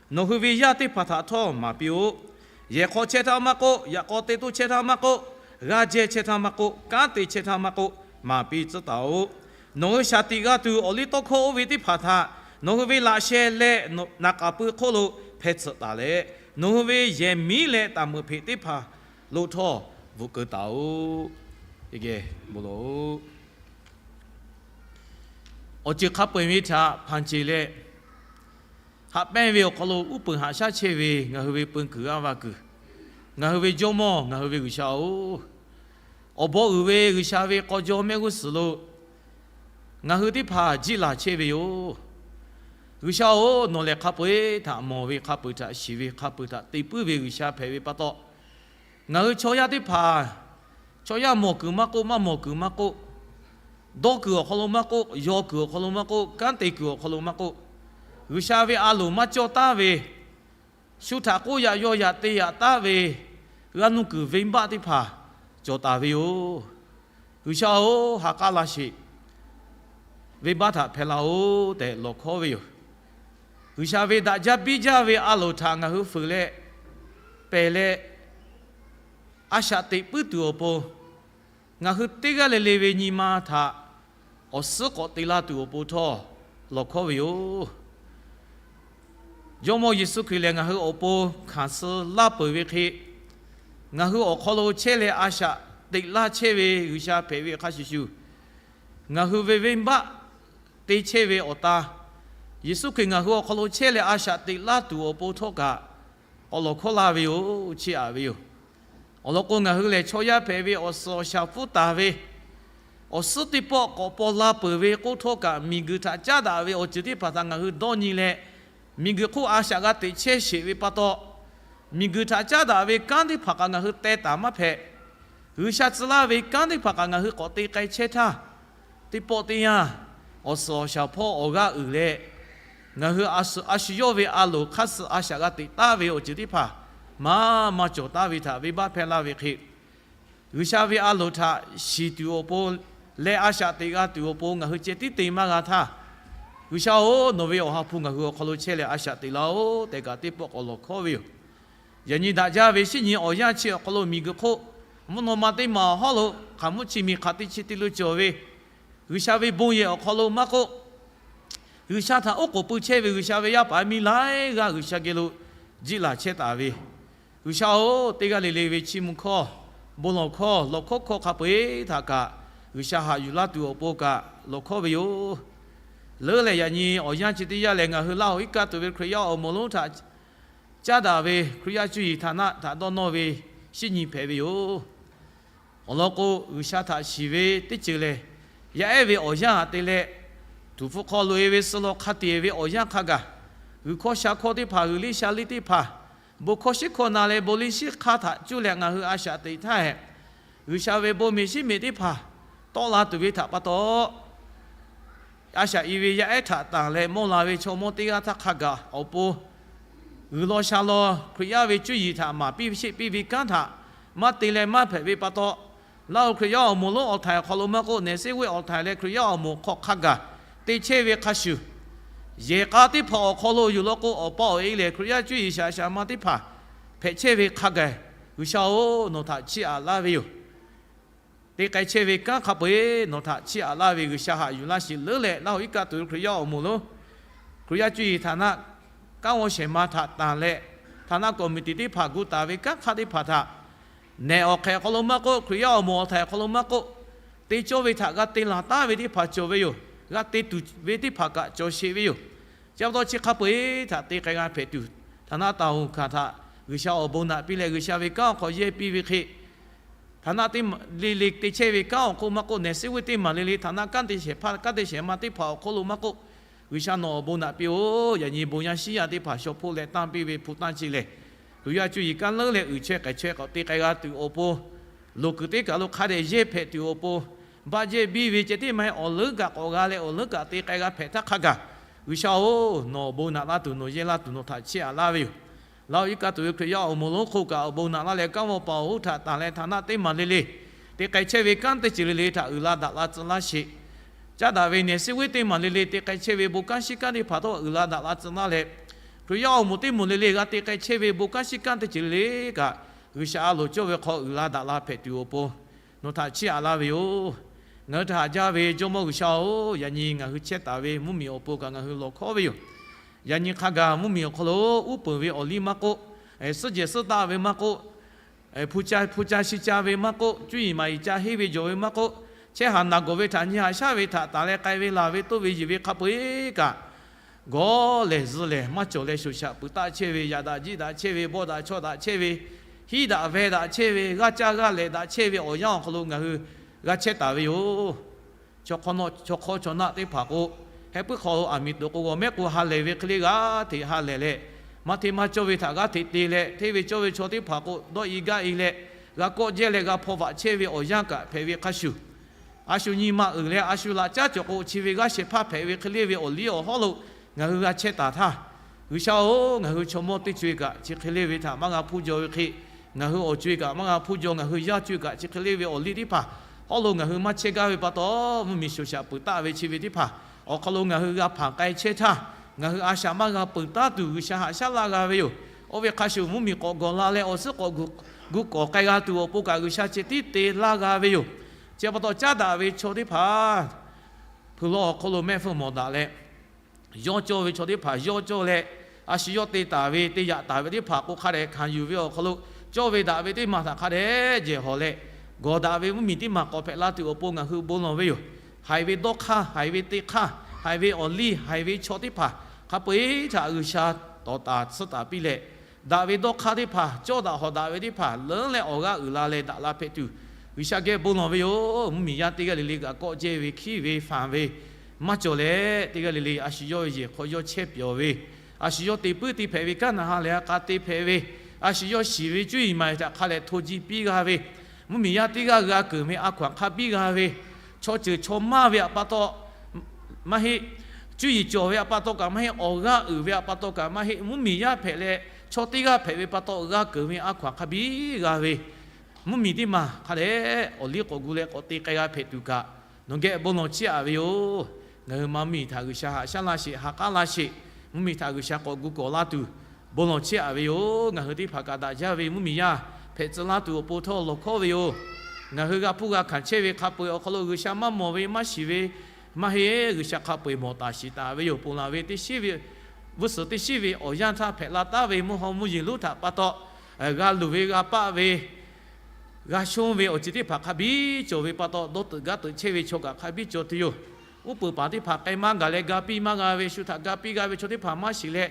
Nawˬ hui ve yaˇ teˇ hpaˍ htaꞈ htawˇ maˍ piˇ-oˆ. Yehˬ hk'aw chehˇ htaˇ maˇ k'oˆ, yaꞈ k'aw te toˇ chehˇ htaˇ maˇ k'oˆ, g'aˇ jehˇ chehˇ htaˇ maˇ k'oˆ, kanˉ te chehˇ htaˇ maˇ k'oˆ, maˍ piˇ tcuhˉ taˍ-oꞈ. Nawˬ hui shaˍ tiꞈ g'a tuˬ awˬ liˇ tawˇ hkawˇ oˇ ve teˇ hpaˍ htaꞈ nawˬ hui ve laꞈ sheh leh naˍ k'aˍ pui hk'oˆ lo hpeh tsuhꞈ taˍ leh, nawˬ hui ve yehˬ miˉ leh taˍ meuꞈ hpeꞈ teˇ hpaˍ lo htawˇ bvuhꞈ keu taˍ-oꞈ. Awˬ ceuˬ hk'a peu-eˬ ve htaꞈ hpanˍ ceˬ leh, haꞈ pehnˇ ve awˬ hk'aw lo uˉ peunˍ haꞈ shaˉ chehˇ ve ngaˬ hui ve peu kuiˬ g'aˇ va kuiˬ, ngaˬ hui ve Jawˇmawˇ, ngaˬ hui ve G'uiˬsha-oˬ, awˬ bon uiˍ ve G'uiˬsha ve k'aw jaw mehˆ g'uˇ suhˍ lo ngaˬ hui teˇ hpaˍ jiˆ laˬ chehˇ ve yoˬ. G'uiˬsha-oˬ, nawˬ lehˬ hk'a peu-eˬ htaꞈ mawˬ ve, hk'a peu-eˬ htaꞈ shiˍ ve, hk'a peu-eˬ htaꞈ te puiˉ ve G'uiˬsha hpehꞈ ve pa taw, ngaˬ hui chaw yaˇ teˇ hpaˍ, chaw yaˇ mawˬ kuiˬ maˇ k'oˆ, maˇ mawˬ kuiˬ maˇ k'oˆ, dawˇ kuiˬ awˬ hk'aw lo maˇ k'oˆ, yaw kuiˬ awˬ hk'aw lo maˇ k'oˆ, kanˉ te kuiˬ awˬ hk'aw lo maˇ k'oˆ, G'uiˬsha ve a loˍ maˇ cawˇ taˉ ve, shu htaꞈ k'oˆ yaꞈ yaw yaꞈ te yaꞈ taˉ ve g'aˇ nuˇ kuiˬ venˇbaˆ teˇ hpaˍ cawˬ taˍ ve yoˬ. G'uiˬsha-oˬ, ha k'aˉ laˇ sheˍ. Venˇbaˆ htaꞈ hpehˇ laˇ-oˬ tehꞈ lawˬ hkawˉ ve yoˬ. G'uiˬsha ve daꞈ jaˇ biˇ jaˇ ve a loˍ htaꞈ ngaˬ hui fuiˍ leh pehˬ leh, a shaꞈ teꞈ puiˉ tuˬ awˬ pon, ngaˬ hui teˇ g'aˇ le le ve nyi ma htaꞈ awˬ suhˉ k'awꞈ te laˇ tuˬ awˬ pon htawˇ lawˬ hkawˉ ve yoˬ. Jawˇmawˇ Yeˍsuˆ Hkriꞈ lehˬ ngaˬ hui awˬ pon hkanˍ suh laˇ peuˬ ve hk'e, ngaˬ hui awˬ hk'aw lo chehˇ leh a shaꞈ teꞈ laˇ chehˇ ve G'uiˬsha hpehꞈ ve hk'a shuˍ shuˍ, ngaˬ hui ve venˇbaˆ te chehˇ ve awˬ ta, Yeˍsuˆ Hkriꞈ ngaˬ hui awˬ hk'aw lo chehˇ leh a shaꞈ teꞈ laˇ tuˬ awˬ pon htawˇ kaꞈ k'awꞈ lawˬ hkawˉ laˇ ve yoˬ. Chiˇ aꞈ ve yoˬ. Awˬ lawn k'o, ngaˬ hui lehˬ chaw yaˇ hpehꞈ ve awˬ suhˍ awˬ shaˍ pfuhˇ taˍ ve, awˬ suhˉ teˇ pawˆ k'awꞈ paw la peuˬ ve k'oˆ htawˇ kaꞈ, miˬguiˬ htaꞈ caˉ daꞈ ve awˬ ceuˬ teˇ hpaˍ htaꞈ ngaˬ hui dawˇ nyi leh, miˬguiˬ hk'oˆ a shaꞈ g'a teꞈ chehˇ sheˍ ve pa taw, miˬguiˬ htaꞈ caˉ daꞈ ve kanˉ teˇ hpaˍ kaꞈ ngaˬ hui teh taˍ maˇ hpehꞈ. G'uiˬsha tcuh laˇ ve kanˉ teˇ hpaˍ kaꞈ ngaˬ hui k'awꞈ te k'ai chehˇ htaˇ, teˇ pawˆ teˇ yanˇ, awˬ suhˍ awˬ shaˍ hpawˇ awˬ g'aˇ uiˍ leh, ngaˬ hui a shu yawˇ ve a loˍ hk'aˇ suh a shaꞈ g'a teꞈ taˉ ve awˬ ceuˬ teˇ hpaˍ maˇ maˇ cawˬ taˉ ve htaꞈ venˇbaˆ hpehˇ laˇ ve hk'e, G'uiˬsha ve a loˍ htaꞈ shiˍ tuˬ awˬ pon leh a shaꞈ teꞈ g'a tuˬ awˬ pon ngaˬ hui ceh tiˉ te maˇ g'a htaˇ, G'uiˬsha-oˬ, nawˬ ve awˬ ha hpu ngaˬ hui awˬ hk'aw lo chehˇ leh a shaꞈ teꞈ laˇ-oˬ tehꞈ kaꞈ teˇ pawˆ k'awꞈ lawˬ hkawˉ ve yoˬ. Yaꞈ nyi daꞈ jaˇ ve shinˉ nyi awˬ yanˇ chi awˬ hk'aw lo miˬguiˬ hk'oˆ mvuhˇ naw ma teˇ maˬ awˬ hawˉ lo hk'aˬ mvuhˇ chi miˬ hk'aˬ teˇ chi te lo cawˬ ve, G'uiˬsha ve bon yehˬ awˬ hk'aw lo maˇ k'oˆ, G'uiˬsha htaꞈ oˉ k'oˍ pui chehˇ ve G'uiˬsha ve yaˇ paˍ yaˇ miˇ laiˉ g'aˇ G'uiˬsha geh lo jiˆ laˬ chehˇ taˍ ve, G'uiˬsha-oˬ, teˇ g'aˇ le le ve chiˇ mvuh hkawˇ, bon lawˬ hkawˇ, lawˬ hkawˉ hkawˇ hk'a peu-eˬ htaꞈ kaꞈ G'uiˬsha haꞈ yuˬ laˇ tuˬ awˬ pon kaꞈ lawˬ hkawˉ ve yoˬ. Leuˉ leh yaꞈ nyi awˬ yanˇ chi teˇ yanˇ lehˬ, ngaˬ hui Laˇ huˍ iˉ kaˆ tuˬ ve Hkriꞈ yaˇ awˬ moˍ lonˉ htaꞈ caˉ daꞈ ve Hkriꞈ yaˇ cuˇ yiˍ htaꞈ naˆ htaꞈ dawˇ nawˇ ve shinˉ nyi hpehꞈ ve yoˬ. Awˬ lawn k'o, G'uiˬsha htaꞈ shiˍ ve teˇ ceuˬ lehˬ, yaˇ ehˉ ve awˬ yanˇ htaꞈ te leh, tuˍ hpfuh hk'aw loꞈ-e ve suh law hk'a tiꞈ ve awˬ yanˇ hk'a gaˬ, g'uiˬ hkawˇ sha hkawˇ teˇ hpaˍ, g'uiˬ liˇ sha liˇ teˇ hpaˍ, bon hkawˇ shiˉ hkawˇ na leh bon liˇ shiˉ hk'aˇ htaꞈ cuˇ leh ngaˬ hui a shaꞈ teꞈ htaˇ hehꞈ, G'uiˬsha ve bon miˬ shiˉ miˬ teˇ hpaˍ tawˆ la tuˬ ve htaꞈ pa taw, a shaꞈ i ve yaˇ ehˉ htaꞈ tanˬ leh mawˇ la ve chaw mawˇ teˇ g'aˇ htaˇ hk'a gaˬ awˬ pon, g'uiˬ law sha law Hkriꞈ yaˇ ve cuˇ yiˍ htaꞈ maˍ piˇ sheˆ piˇ ve kanˉ htaꞈ maˇ te leh maˇ hpehꞈ ve pa taw, Laˇ huˍ Hkriꞈ yaˇ awˬ moˍ lonˉ awˬ htaiˍ awˬ hk'aw lo maˇ k'oˆ, Nehˬ seˉ weˆ awˬ htaiˍ leh Hkriꞈ yaˇ awˬ moˍ hk'aw hk'a gaˬ te chehˇ ve hk'a shuˍ, yehˬ k'a teˇ hpaˍ awˬ hk'aw lo yuˬ law k'o, awˬ pa awˬ e lehˬ Hkriꞈ yaˇ cuˇ yiˍ shaꞈ shaꞈ ma teˇ hpaˍ hpehꞈ chehˇ ve hk'a gaˬ, G'uiˬsha-oˬ, nawˬ htaꞈ chiˇ aꞈ laˇ ve yoˬ. Te k'ai chehˇ ve kanˉ hk'a peu-eˬ nawˬ htaꞈ chiˇ aꞈ laˇ ve G'uiˬsha haꞈ yuˬ laˇ sheˍ. Leuˉ leh Laˇ huˍ iˉ kaˆ tuˬ ve Hkriꞈ yaˇ awˬ moˍ lonˉ, Hkriꞈ yaˇ cuˇ yiˍ htaꞈ naˆ kanˉ g'awˇ shehˍ ma htaꞈ tanˬ leh, htaꞈ naˆ kawꞈ miˬ tiˍ teˇ hpaˍ gu taˍ ve kanˉ hk'aˇ teˇ hpaˍ htaꞈ nehˬ awˬ hk'ehꞈ awˬ hk'aw lo maˇ k'oˆ, Hkriꞈ yaˇ awˬ moˍ awˬ htaiˍ awˬ hk'aw lo maˇ k'oˆ, te cawˇ ve htaꞈ g'a te laˬ taˉ ve teˇ hpaˍ cawˬ ve yoˬ. G'a te tuˬ ve teˇ hpaˍ kaꞈ cawˬ sheˍ ve yoˬ. Chi pa taw chi hk'a peu-eˬ htaꞈ te k'ai g'a hpehꞈ tuˬ, htaꞈ naˆ taˍ hoˍ hkanˍ htaꞈ G'uiˬsha awˬ bon naꞈ piˇ leh G'uiˬsha ve kanˉ awˬ hk'aw yehˇ piˇ ve hk'e, htaꞈ naˆ teˇ maˬ le le te chehˇ ve kanˉ awˬ hk'oˆ maˇ k'oˆ, nehˬ seˉ weˆ teˇ maˬ le le htaꞈ naˆ kanˉ te shehˍ hpaˇ kanˉ te shehˍ ma teˇ hpaˍ awˬ hk'oˆ lo maˇ k'oˆ, G'uiˬsha nawˬ awˬ bon naꞈ piˇ-oˬ. Yaꞈ nyi bon yaˇ shiˉ yaˇ teˇ hpaˍ shaw hpoˆ leh tanˇ piˇ ve hpu tanˇ chi lehˬ, Hkriꞈ yaˇ cuˇ yiˍ kanˉ leuˉ leh uiˍ chaweh k'ai chaweh k'awꞈ te k'ai g'a tuˬ awˬ pon, loˍ kuiˬ teˇ kaˬ lo hk'a dehꞈ yehˇ hpehꞈ tuˬ awˬ pon, baˆ jehˇ biˇ ve ceh tiˉ maˇ heˆ, awˬ leuˉ kaꞈ k'awꞈ g'a leh awˬ leuˉ kaꞈ te k'ai g'a hpehꞈ htaˇ hk'a gaˬ, G'uiˬsha-oˬ, nawˬ awˬ bon naꞈ laˇ tuˬ nawˬ yehˇ laˇ tuˬ nawˬ htaꞈ chiˇ aꞈ laˇ ve yoˬ. Laˇ huˍ iˉ kaˆ tuˬ ve Hkriꞈ yaˇ awˬ moˍ lonˉ hk'oˆ kaꞈ awˬ bon naꞈ laˇ leh kanˉ g'awˇ paˍ awˬ hoˉ htaꞈ tanˬ leh htaꞈ naˆ teˇ maˬ le le te k'ai chehˇ ve kanˉ teˇ ceuˬ le le htaꞈ uiˍ la daꞈ la tcuh laˇ sheˍ. Caˉ daꞈ ve nehˬ seˉ weˆ teˇ maˬ le le te k'ai chehˇ ve bon kanˉ shiˉ kanˉ teˇ hpaˍ htawˇ uiˍ la daꞈ la tcuh laˇ leh, Hkriꞈ yaˇ awˬ moˍ teˇ moˍ le le g'a te k'ai chehˇ ve bon kanˉ shiˉ kanˉ teˇ ceuˬ le le kaꞈ, G'uiˬsha a loˍ cawˇ ve hk'aw uiˍ la daꞈ la hpehꞈ tuˬ awˬ pon, nawˬ htaꞈ chiˇ aꞈ laˇ ve yoˬ. Ngaˬ hui htaꞈ haꞈ jaˇ ve Jawˇmawˇ G'uiˬsha-oˬ, yaꞈ nyi ngaˬ hui chehˇ taˍ ve mvuhˇmiˬ awˬ pon kaꞈ ngaˬ hui lawˬ hkawˉ ve yoˬ. Yaꞈ nyi hk'a gaˬ mvuhˇmiˬ awˬ hk'aw lo uˉ peunˍ ve awˬ liˇ maˇ k'oˆ, suhˉ jehˬ suhˉ taˆ ve maˇ k'oˆ, hpu ca hpu ca shi ca ve maˇ k'oˆ, cuˇ yiˍ maˍ yiˍ ca henˇ ve jawˬ ve maˇ k'oˆ, chehˇ haˍ naˬ gawˬ ve htaꞈ nyi haꞈ shaˉ ve htaꞈ tanˬ leh k'ai ve laˬ ve toˇ ve yiˬ ve hk'a peu-eˬ kaꞈ, gawˬ lehˬ zuhꞈ lehˬ maˇ cawˬ leh shoˍ shaꞈ peuˬ taˆ chehˇ ve, yaꞈ daꞈ jiˆ daꞈ chehˇ ve, bawˆ daꞈ chawˇ daꞈ chehˇ ve, hiˉ daꞈ veh daꞈ chehˇ ve, g'aˇ caˇ g'aˇ lehˬ daꞈ chehˇ ve awˬ yanˇ awˬ hk'aw lo ngaˬ hui g'a chehˇ taˍ ve yoˬ. Chaw hk'awˇ chaw naˆ teˇ hpaˍ k'o, heh puiˉ hk'aw lo aˬ miˍ toꞈ k'o g'awˬ mehˉ k'o ha lehˬ ve hk'e le g'aˇ hteꞈ ha lehˬ leh, maˇ hteˇ maˇ cawˇ ve htaꞈ g'aˇ hteꞈ te leh, hteˇ ve cawˇ ve chaw teˇ hpaˍ k'o dawˇ i gaˇ e leh, g'a kawˆ jehˇ leh g'a hpaw vaꞈ chehˇ ve awˬ yanˇ kaꞈ hpehꞈ ve hk'a shuˍ, a shu nyi ma uiˍ leh a shu laꞈ caˉ cawˬ k'o chi ve g'aˇ shehˍ hpaˇ hpehꞈ ve hk'e le ve awˬ liˇ awˬ hawˉ lo ngaˬ hui g'a chehˇ taˍ htaˇ, G'uiˬsha-oˬ, ngaˬ hui chaw mawˇ teˇ co-e kaꞈ chi hk'e le ve htaꞈ maˇ g'a hpuˇ jaw ve hk'e, ngaˬ hui awˬ co-e kaꞈ maˇ g'a hpuˇ jaw, ngaˬ hui yaˇ co-e kaꞈ chi hk'e le ve awˬ liˇ teˇ hpaˍ hawˉ lo ngaˬ hui maˇ chehˇ gaˇ ve pa taw, mvuhˇmiˬ shoˍ shaꞈ peuˬ taˆ ve chi ve teˇ hpaˍ awˬ hk'aw lo ngaˬ hui g'a hpanˍ k'ai chehˇ htaˇ, ngaˬ hui a shaꞈ maˇ g'a peuˬ taˉ tuˬ G'uiˬsha haꞈ shaˉ laˇ g'a ve yoˬ. Oˇ ve hk'a shuˍ mvuhˇmiˬ k'awꞈ gawˬ la leh awˬ suhˉ k'awꞈ gu k'awˍ k'ai g'a tuˬ awˬ pon kaꞈ G'uiˬsha ceh tiˉ te laˇ g'a ve yoˬ. Chi pa taw caˉ daꞈ ve chaw teˇ hpaˍ hpui lawˇ awˬ hk'oˆ lo mehˆ hpfuhˇ mawˬ daꞈ leh, yawˇ cawˇ ve chaw teˇ hpaˍ yawˇ cawˇ leh, a shu yawˇ te taˍ ve te yaꞈ taˍ ve teˇ hpaˍ k'o hk'a dehꞈ hkanˍ yuˬ ve awˬ hk'aw lo, cawˇ ve daꞈ ve teˇ maˬ htaꞈ hk'a dehꞈ jehˬ hawˬ leh, gawˬ daꞈ ve mvuhˇmiˬ teˇ maˬ k'awꞈ hpehꞈ la tuˬ awˬ pon ngaˬ hui bon lawˬ ve yoˬ. Haiˬ ve dawˇ hk'aˇ, haiˬ ve te hk'aˇ, haiˬ ve awˬ liˇ, haiˬ ve chaw teˇ hpaˍ hk'a peu-eˬ htaꞈ G'uiˬsha tawˍ taˍ tsuhˇ taˍ piˇ leh, daꞈ ve dawˇ hk'aˇ teˇ hpaˍ, cawˇ daꞈ hawˬ daꞈ ve teˇ hpaˍ leuˉ leh awˬ g'aˇ uiˍ la leh daꞈ la hpehꞈ tuˬ, G'uiˬsha geh bon lawˬ ve yoˬ. Mvuhˇmiˬ yaˇ teˇ g'aˇ le le kaꞈ kawˆ jehˇ ve, hkiˉ ve, fanˍ ve maˇ cawˬ leh, teˇ g'aˇ le le a shu yawˇ ve yehˬ hk'aw yawˇ chehˇ pyawˬ ve, a shu yawˇ te puiˉ te hpehꞈ ve kanˉ naˬ ha lehˬ ha k'a te hpehꞈ ve, a shu yawˇ shiˍ ve cuˇ yiˍ maˍ yiˍ htaꞈ hk'a dehꞈ hto ji piˇ g'a ve, mvuhˇmiˬ yaˇ teˇ g'aˇ g'a keunˍ ve a hkaw anˬ hk'a biˇ g'a ve, chaw ceuˬ chaw maˇ ve htaꞈ pa taw maˇ heˆ, cuˇ yiˍ cawˬ ve htaꞈ pa taw kaꞈ maˇ heˆ, awˬ g'aˇ uiˍ ve htaꞈ pa taw kaꞈ maˇ heˆ, mvuhˇmiˬ yaˇ hpehꞈ leh chaw teˇ g'aˇ hpehꞈ ve pa taw g'a keunˍ ve a hkaw anˬ hk'a biˇ g'a ve, mvuhˇmiˬ teˇ maˬ hk'a dehꞈ awˬ liˇ k'awꞈ gu leh k'awꞈ te k'ai g'a hpehꞈ tuˬ kaꞈ, nawˬ geh bon lawˬ chiˇ aꞈ ve yoˬ. Ngaˬ hui mvuhˇmiˬ htaꞈ G'uiˬsha haꞈ shaˉ laˇ sheˍ, ha k'aˉ laˇ sheˍ, mvuhˇmiˬ htaꞈ G'uiˬsha k'awꞈ gu kawˬ laˇ tuˬ bon lawˬ chiˇ aꞈ ve yoˬ. Ngaˬ hui teˇ hpaˍ kaꞈ daꞈ jaˇ ve mvuhˇmiˬ yaˇ hpehꞈ tcuh laˇ tuˬ awˬ pon htawˇ lawˬ hkawˉ ve yoˬ. Ngaˬ hui g'a hpuˇ g'a hkanˍ chehˇ ve hk'a peu-eˬ awˬ hk'aw lo G'uiˬsha maˇ mawˬ ve maˇ shiˍ ve maˇ heˆ, G'uiˬsha hk'a peu-eˬ mawˬ taˍ shiˍ taˍ ve yoˬ. Ponˬ laˬ ve teˇ shiˉ ve, g'uˇ suhˍ teˇ shiˉ ve awˬ yanˇ htaˇ hpehꞈ la taˉ ve mvuhˇ haw mvuhˇ yeˬ lonˉ htaꞈ pa taw, g'a luˬ ve g'a paˆ ve, g'a shonˇ ve awˬ ceuˬ teˇ hpaˍ hk'a biˇ cawˬ ve pa taw, dawˇ teuꞈ gaˇ teuꞈ chehˇ ve chaw kaꞈ hk'a biˇ cawˬ tuˬ yoˬ. uˉ peunˍ paˍ teˇ hpaˍ k'ai maˇ gaˬ leh ga piˇ maˇ g'a ve, shu htaꞈ ga piˇ g'a ve chaw teˇ hpaˍ maˇ shiˍ leh,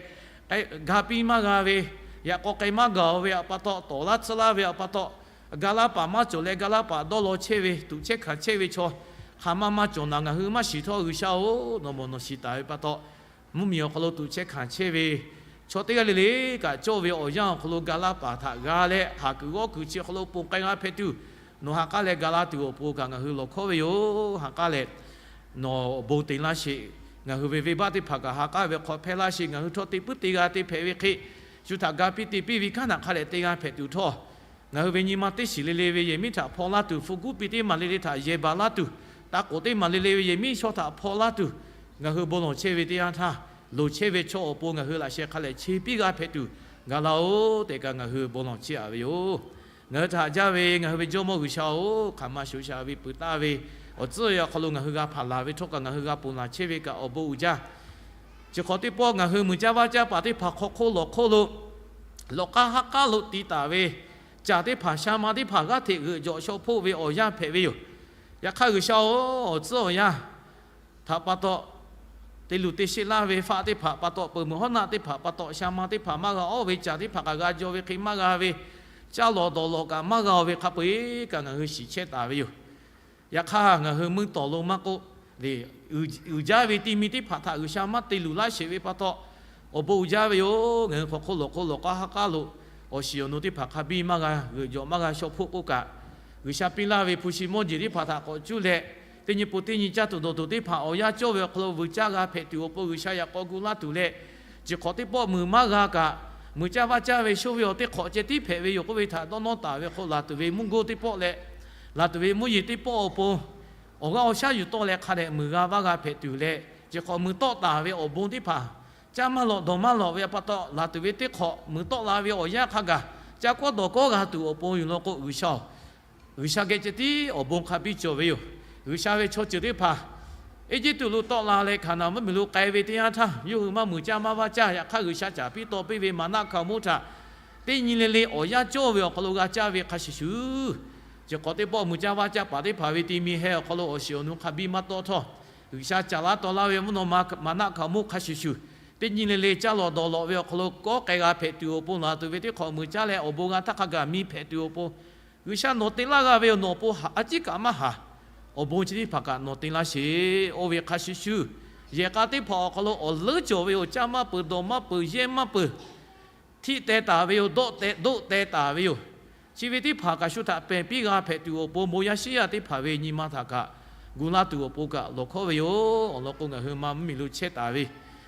ga piˇ maˇ g'a ve, yaꞈ k'aw k'ai maˇ gaˬ ve awˬ pa taw, tawˍ laˇ tsuhˇ laˇ ve awˬ pa taw, ga laˇ paˍ maˇ cawˬ leh ga laˇ paˍ dawˇ law chehˇ ve, tuꞈ chehˇ hkanˍ chehˇ ve chaw hk'aˬ ma maˇ cawˬ naˍ, ngaˬ hui maˇ shiˍ htawˇ G'uiˬsha-oˬ, nawˬ mawˬ nawˬ shiˍ taˍ ve pa taw, mvuhˇmiˬ awˬ hk'aw lo tuꞈ chehˇ hkanˍ chehˇ ve chaw teˇ g'aˇ le le kaꞈ, cawˇ ve awˬ yanˇ awˬ hk'aw lo ga laˇ paˍ htaꞈ g'a leh, haˍ kuiˬ g'awˇ kuiˬ chi awˬ hk'aw lo ponˬ k'ai g'a hpehꞈ tuˬ, nawˬ ha k'aˉ leh ga laˇ tuˬ awˬ pon kaꞈ ngaˬ hui lawˬ hkawˉ ve yoˬ. Ha k'aˉ leh, nawˬ awˬ bon te laˇ sheˍ. Ngaˬ hui ve venˇbaˆ teˇ hpaˍ kaꞈ ha k'aˉ ve hk'aw hpehˇ laˇ sheˍ. Ngaˬ hui htawˇ te puiˉ te g'a te hpehꞈ ve hk'e, shu htaꞈ ga piˇ te piˇ ve kanˉ htaꞈ hk'a dehꞈ te g'a hpehꞈ tuˬ htawˇ, ngaˬ hui ve nyi ma teˇ shiˍ le le ve yehˬ miˉ htaꞈ hpaw laˇ tuˬ, hpu guˉ piˇ teˇ maˬ le le htaꞈ yehˬ baˬ laˇ tuˬ, taˇ k'oˍ teˇ maˬ le le ve yehˬ miˉ shaw htaꞈ hpaw laˇ tuˬ, ngaˬ hui bon lawˬ chehˇ ve teˇ yanˇ htaˇ, loˍ chehˇ ve chaw awˬ pon ngaˬ hui laꞈ sheh hk'a lehˬ che piˇ g'a hpehꞈ tuˬ gaˬ laˇ-oˬ tehꞈ kaꞈ ngaˬ hui bon lawˬ chehˇ aꞈ ve yoˬ. Ngaˬ hui htaꞈ haꞈ jaˇ ve ngaˬ hui ve Jawˇmawˇ G'uiˬsha-oˬ, hk'aˬ ma shoˍ shaˍ ve peuˬ taˍ ve awˬ tcuhˉ awˬ yanˇ awˬ hk'aw lo ngaˬ hui g'a hpaˍ laˬ ve htawˇ kaꞈ ngaˬ hui g'a ponˬ laˬ chehˇ ve kaꞈ awˬ bon uiˍ jaˇ. Chi hk'awꞈ teˇ pawˆ ngaˬ hui muiˬ caˇ vaˇ caˇ paˍ teˇ hpaˍ hk'aw hk'oˆ lawˬ hk'oˆ lo lawꞈ k'aˇ haˉ k'aˉ lo ti taˍ ve, caˬ teˇ hpaˍ sha ma teˇ hpaˍ g'aˇ hteꞈ g'euꞈ jawꞈ shaw hpoˆ ve awˬ yanˇ hpehꞈ ve yoˬ. Yaꞈ hk'aˇ G'uiˬsha-oˬ, awˬ tcuhˉ awˬ yanˇ htaꞈ pa taw, te luˬ te sheˆ laˇ ve faˆ teˇ hpaˍ pa taw, peuˬ meuˬ hawˉ naˆ teˇ hpaˍ pa taw, sha ma teˇ hpaˍ maˇ g'a oˇ ve, caˬ teˇ hpaˍ kaꞈ g'a jaw ve hk'e maˇ g'a ve, caˇ lawˬ dawˬ lawˬ kaꞈ maˇ g'a ve hk'a peu-eˬ kaꞈ ngaˬ hui shiˍ chehˇ taˍ ve yoˬ. Yaꞈ hk'aˇ ngaˬ hui meuˇ tawˍ lo maˇ k'oˆ, uiˍ jaˇ ve ti mi teˇ hpaˍ htaꞈ G'uiˬsha maˇ te luˬ laˇ sheˍ ve pa taw, awˬ bon uiˍ jaˇ ve yoˬ. Ngaˬ hui hk'aw hk'oˆ lawˬ hk'oˆ lawꞈ k'aˇ haˉ k'aˉ lo awˬ shiˍ awˬ nu teˇ hpaˍ hk'a biˇ maˇ g'a g'euꞈ jawꞈ maˇ g'a shaw hpoˆ k'oˆ kaꞈ, G'uiˬsha piˇ laˇ ve hpu shi mawˇ jeˬ teˇ hpaˍ htaꞈ k'awꞈ cuˇ leh, teˇ nyi pon teˇ nyi caˇ tuˬ dawˬ tuˬ teˇ hpaˍ awˬ yanˇ cawˇ ve awˬ hk'aw lo vuiˬ caˇ g'a hpehꞈ tuˬ awˬ pon G'uiˬsha yaꞈ k'aw gu laˇ tuˬ leh, chi hk'awꞈ teˇ pawˆ muiˬ maˇ g'a kaꞈ, muiˬ caˇ vaˇ caˇ ve sho ve awˬ teˇ hk'awꞈ ceh tiˉ hpehꞈ ve yoˬ k'oˆ ve htaꞈ dawˇ nawˇ taˍ ve hk'aw lo, laˬ tuˬ ve mvuhˇ goˇ teˇ pawˆ leh laˬ tuˬ ve mvuhˇ yeˬ teˇ pawˆ awˬ pon awˬ g'aˇ awˬ shaˉ yuˬ tawˆ leh hk'a dehꞈ muiˬ g'a vaˇ g'a hpehꞈ tuˬ leh, chi hk'awꞈ muiˬ tawˆ taˍ ve awˬ bon teˇ hpaˍ caˇ maˇ lawꞈ dawˬ maˇ lawꞈ ve pa taw, laˬ tuˬ ve teˇ hk'awꞈ muiˬ tawˆ la ve awˬ yanˇ hk'a gaˬ caˇ kawˉ dawˬ kawˉ g'a tuˬ awˬ pon yoˬ law k'o, G'uiˬsha-oˬ, G'uiˬsha geh ceh tiˉ awˬ bon hk'a biˇ cawˬ ve yoˬ. G'uiˬsha ve chaw ceuˬ teˇ hpaˍ Eˇjiˇtuꞈ lo tawˆ la leh Hkaˍnanˍ mvuhˇmiˬ lo k'ai ve teˇ yanˇ htaˇ, yawˇ hui maˇ muiˬ caˇ maˇ vaˇ caˇ. Yaꞈ hk'aˇ G'uiˬsha caˍ piˇ taw piˇ ve maˍnaˆ hkaoˍmonˇ htaꞈ teˇ nyi le le awˬ yanˇ cawˇ ve awˬ hk'aw lo g'a caˇ ve hk'a shuˍ shuˍ, chi hk'awꞈ teˇ pawˆ muiˬ caˇ vaˇ caˇ paˍ teˇ hpaˍ ve ti mi heh awˬ hk'aw lo awˬ shiˍ awˬ nu hk'a biˇ maˇ tawˆ htawˇ, G'uiˬsha caˍ laˇ taw laˇ ve mvuhˇ naw ma maˍnaˆ hkaoˍmonˇ hk'a shuˍ shuˍ, teˇ nyi le le caˇ lawˬ dawˬ lawꞈ ve awˬ hk'aw lo kawˉ k'ai g'a hpehꞈ tuˬ awˬ pon, laˬ tuˬ ve teˇ hk'awꞈ muiˬ caˇ leh awˬ bon g'a htaˇ hk'a gaˬ miˇ hpehꞈ tuˬ awˬ pon, G'uiˬsha nawˬ te laˇ g'a ve yoˬ. Nawˬ awˬ pon haꞈ a ciˉ kaꞈ maˇ haˍ. Awˬ bon chi teˇ hpaˍ kaꞈ nawˬ te laˇ sheˍ. Oˇ ve hk'a shuˍ shuˍ, yehˬ k'a teˇ hpaˍ awˬ hk'aw lo awˬ leuˉ cawˬ ve yoˬ. Caˇ maˇ peuˬ, dawˬ maˇ peuˬ, yehˇ maˇ peuˬ, htiˆ teh taˍ ve yoˬ. Dawˆ teh, doˆ teh taˍ ve yoˬ. Chi ve teˇ hpaˍ kaꞈ shu htaꞈ pehˬ piˇ g'a hpehꞈ tuˬ awˬ pon, bon yaˇ shiˉ yaˇ teˇ hpaˍ ve nyi ma htaꞈ kaꞈ gu laˇ tuˬ awˬ pon kaꞈ lawˬ hkawˉ ve yoˬ. Awˬ lawn k'o, ngaˬ hui ma mvuhˇmiˬ lo chehˇ taˍ ve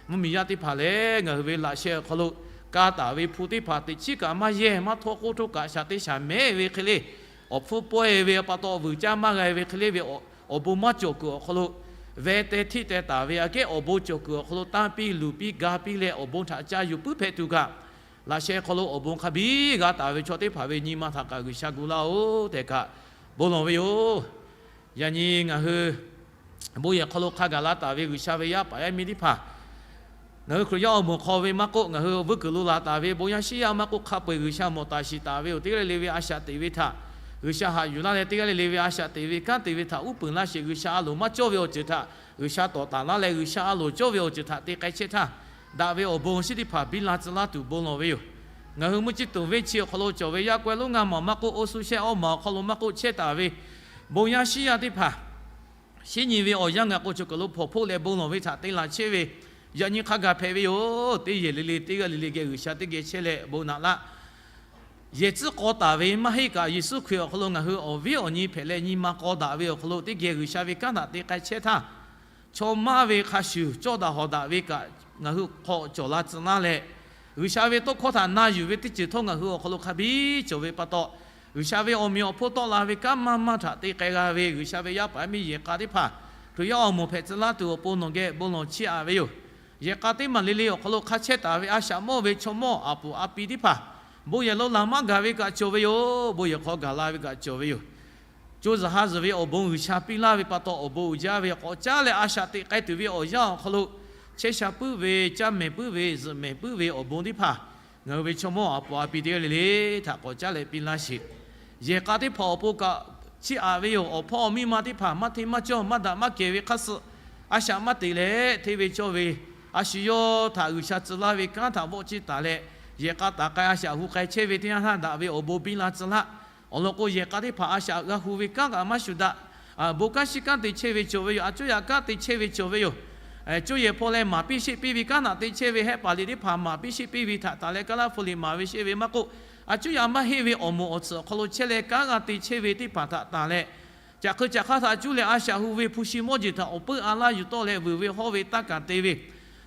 mvuhˇmiˬ yaˇ teˇ hpaˍ lehˬ, ngaˬ hui ve laꞈ sheh awˬ hk'aw lo ka taˍ ve hpu teˇ hpaˍ teꞈ chiˉ kaꞈ maˇ yehˇ maˇ htawˇ k'oˆ htawˇ kaꞈ shaˍ teˇ shaˍ mehˉ ve hk'e le, awˬ hpfuhˇ pawehˇ ve pa taw vuiˬ caˇ maˇ g'a ve hk'e le ve, awˬ bon maˇ cawˬ kuiˬ awˬ hk'aw lo veh teh htiˆ teh taˍ ve aꞈ kehˉ, awˬ bon cawˬ kuiˬ awˬ hk'aw lo tanˇ piˇ luˬ piˇ ga piˇ leh awˬ bon htaꞈ ca yuˬ puiˉ hpehꞈ tuˬ kaꞈ, laꞈ sheh hk'aw lo awˬ bon hk'a biˇ g'a taˍ ve chaw teˇ hpaˍ ve nyi ma htaꞈ kaꞈ G'uiˬsha gu laˇ-oˬ tehꞈ kaꞈ bon lawˬ ve yoˬ. Yaꞈ nyi ngaˬ hui bon yehˬ hk'aw lo hk'a gaˬ la taˍ ve G'uiˬsha ve yaˇ paˍ yaˇ miˇ teˇ hpaˍ, ngaˬ hui Hkriꞈ yaˇ awˬ moˍ hk'aw ve maˇ k'oˆ, ngaˬ hui awˬ vuiˇ kuiˬ lo laˬ taˍ ve bon yaˇ shiˉ yaˇ maˇ k'oˆ, hk'a peu-eˬ G'uiˬsha mawˬ taˍ shiˍ taˍ ve yoˬ. Teˇ g'aˇ le le ve a shaꞈ teꞈ ve htaꞈ G'uiˬsha haꞈ yuˬ laˇ leh, teˇ g'aˇ le le ve a shaꞈ teꞈ ve kanˉ te ve htaꞈ uˉ peunˍ laˇ sheˍ. G'uiˬsha a loˍ maˇ cawˇ ve awˬ ceuˬ htaꞈ G'uiˬsha tawˍ taˍ laˇ leh, G'uiˬsha a loˍ cawˇ ve awˬ ceuˬ htaꞈ te k'ai chehˇ htaˇ, daꞈ ve awˬ bon shiˉ teˇ hpaˍ biˇ la tcuh laˇ tuˬ bon lawˬ ve yoˬ. Ngaˬ hui mvuhˇ ciˇ tuˬ venˇ chi awˬ hk'aw lo cawˬ ve yaˇ k'awehˇ lonˉ ngaˇ maˬ maˇ k'oˆ, oˇ suh shehˆ awˇ maˬ awˬ hk'aw lo maˇ k'oˆ, chehˇ taˍ ve bon yaˇ shiˉ yaˇ teˇ hpaˍ, shinˉ nyi ve awˬ yanˇ ngaˬ k'o cawˬ kuiˬ lo hpawnˬ hpoˆ leh bon lawˬ ve htaꞈ te laˬ chehˇ ve, yaꞈ nyi hk'a gaˬ hpehꞈ ve yoˬ. Teˇ yehˬ le le teˇ g'aˇ le le geh G'uiˬsha teˇ geh chehˇ leh bon naꞈ laˇ. Yehˬ tcuhˉ k'aw taˍ ve maˇ heˆ kaꞈ, Yeˍsuˆ Hkriꞈ awˬ hk'aw lo ngaˬ hui awˬ viˉ awˬ nyi hpehꞈ leh nyi ma k'aw daꞈ ve awˬ hk'aw lo teˇ geh G'uiˬsha ve kanˉ htaꞈ te k'ai chehˇ htaˇ, chaw maˇ ve hk'a shuˍ cawˇ daꞈ hawˍ daꞈ ve kaꞈ ngaˬ hui hk'aw cawˬ la tcuh laˇ leh, G'uiˬsha ve tawˇ hkawˇ htaꞈ na yuˬ ve teˇ ceuˬ htawˇ ngaˬ hui awˬ hk'aw lo hk'a biˇ cawˬ ve pa taw, G'uiˬsha ve awˬ meꞈ awˬ hponˇ tawˆ la ve kanˉ maˇ maˇ htaꞈ te k'ai g'a ve G'uiˬsha ve yaˇ paˍ yaˇ miˇ yehˬ k'a teˇ hpaˍ Hkriꞈ yaˇ awˬ moˍ hpehꞈ tcuh laˇ tuˬ awˬ pon nawˬ geh bon lawˬ chiˇ aꞈ ve yoˬ. Yehˬ k'a teˇ maˬ le le awˬ hk'aw lo hk'a chehˇ taˍ ve a shaꞈ mawˇ ve chaw mawˇ aˬ puˍ a pi teˇ hpaˍ, bon yehˬ lo laˬ maˇ gaˬ ve kaꞈ cawˬ ve yoˬ. Bon yehˬ hk'aw gaˬ la ve kaꞈ cawˬ ve yoˬ. Co zuhˬ ha zuhˬ ve awˬ bon G'uiˬsha piˇ laˇ ve pa taw, awˬ bon uiˍ jaˇ ve k'awꞈ caˉ leh a shaꞈ teꞈ k'ai tuˬ ve awˬ yanˇ awˬ hk'aw lo, chehˇ sha puiˉ ve, caˇ mehˍ puiˉ ve, zuhꞈ mehˍ puiˉ ve awˬ bon teˇ hpaˍ ngaˬ hui ve chaw mawˇ aˬ puˍ a pi teˇ g'aˇ le le htaꞈ k'awꞈ caˉ leh piˇ laˇ sheˍ. Yehˬ k'a teˇ hpaˍ awˬ pon kaꞈ chiˇ aꞈ ve yoˬ. Awˬ hpawˇ awˬ miˇ ma teˇ hpaˍ maˇ hteˇ maˇ cawˇ maˇ daꞈ maˇ kehˬ ve hk'a suh a shaꞈ maˇ te leh hteˇ ve cawˇ ve, a shu yawˇ htaꞈ G'uiˬsha tcuh laˇ ve kanˉ htaꞈ vawˆ ciˇ taˍ leh, yehˬ k'a taˍ k'ai a shaꞈ hu k'ai chehˇ ve teˇ yanˇ htaˇ daꞈ ve awˬ bon biˇ la tcuh laˇ. Awˬ lawn k'o, yehˬ k'a teˇ hpaˍ a shaꞈ g'a hu ve kanˉ kaꞈ maˇ shuˍ daꞈ. Bon kanˉ shiˍ kanˉ te chehˇ ve cawˬ ve yoˬ. A cuˇ yaꞈ kanˉ te chehˇ ve cawˬ ve yoˬ. Cuˇ yehˬ hpawˇ leh maˍ piˇ sheˆ piˇ ve kanˉ htaꞈ te chehˇ ve hehˆ paˍ liꞈ teˇ hpaˍ maˍ piˇ sheˆ piˇ ve htaꞈ tanˬ leh, Kaˉlaˇ hpu liꞈ maˍ ve sheˆ ve maˇ k'oˆ, a cuˇ yaꞈ maˇ heˆ ve awˬ moˍ awˬ tsuhꞈ awˬ hk'aw lo chehˇ leh kanˉ g'a te chehˇ ve teˇ hpaˍ htaꞈ tanˬ leh, caꞈ hk'eu caꞈ hk'aˇ htaꞈ cuˇ leh a shaꞈ hu ve hpu shi mawˇ jeˬ htaꞈ awˬ peuˇ a laˇ yuˬ tawˆ leh vuiˬ ve hawˇ ve taˇ kaˍ te ve,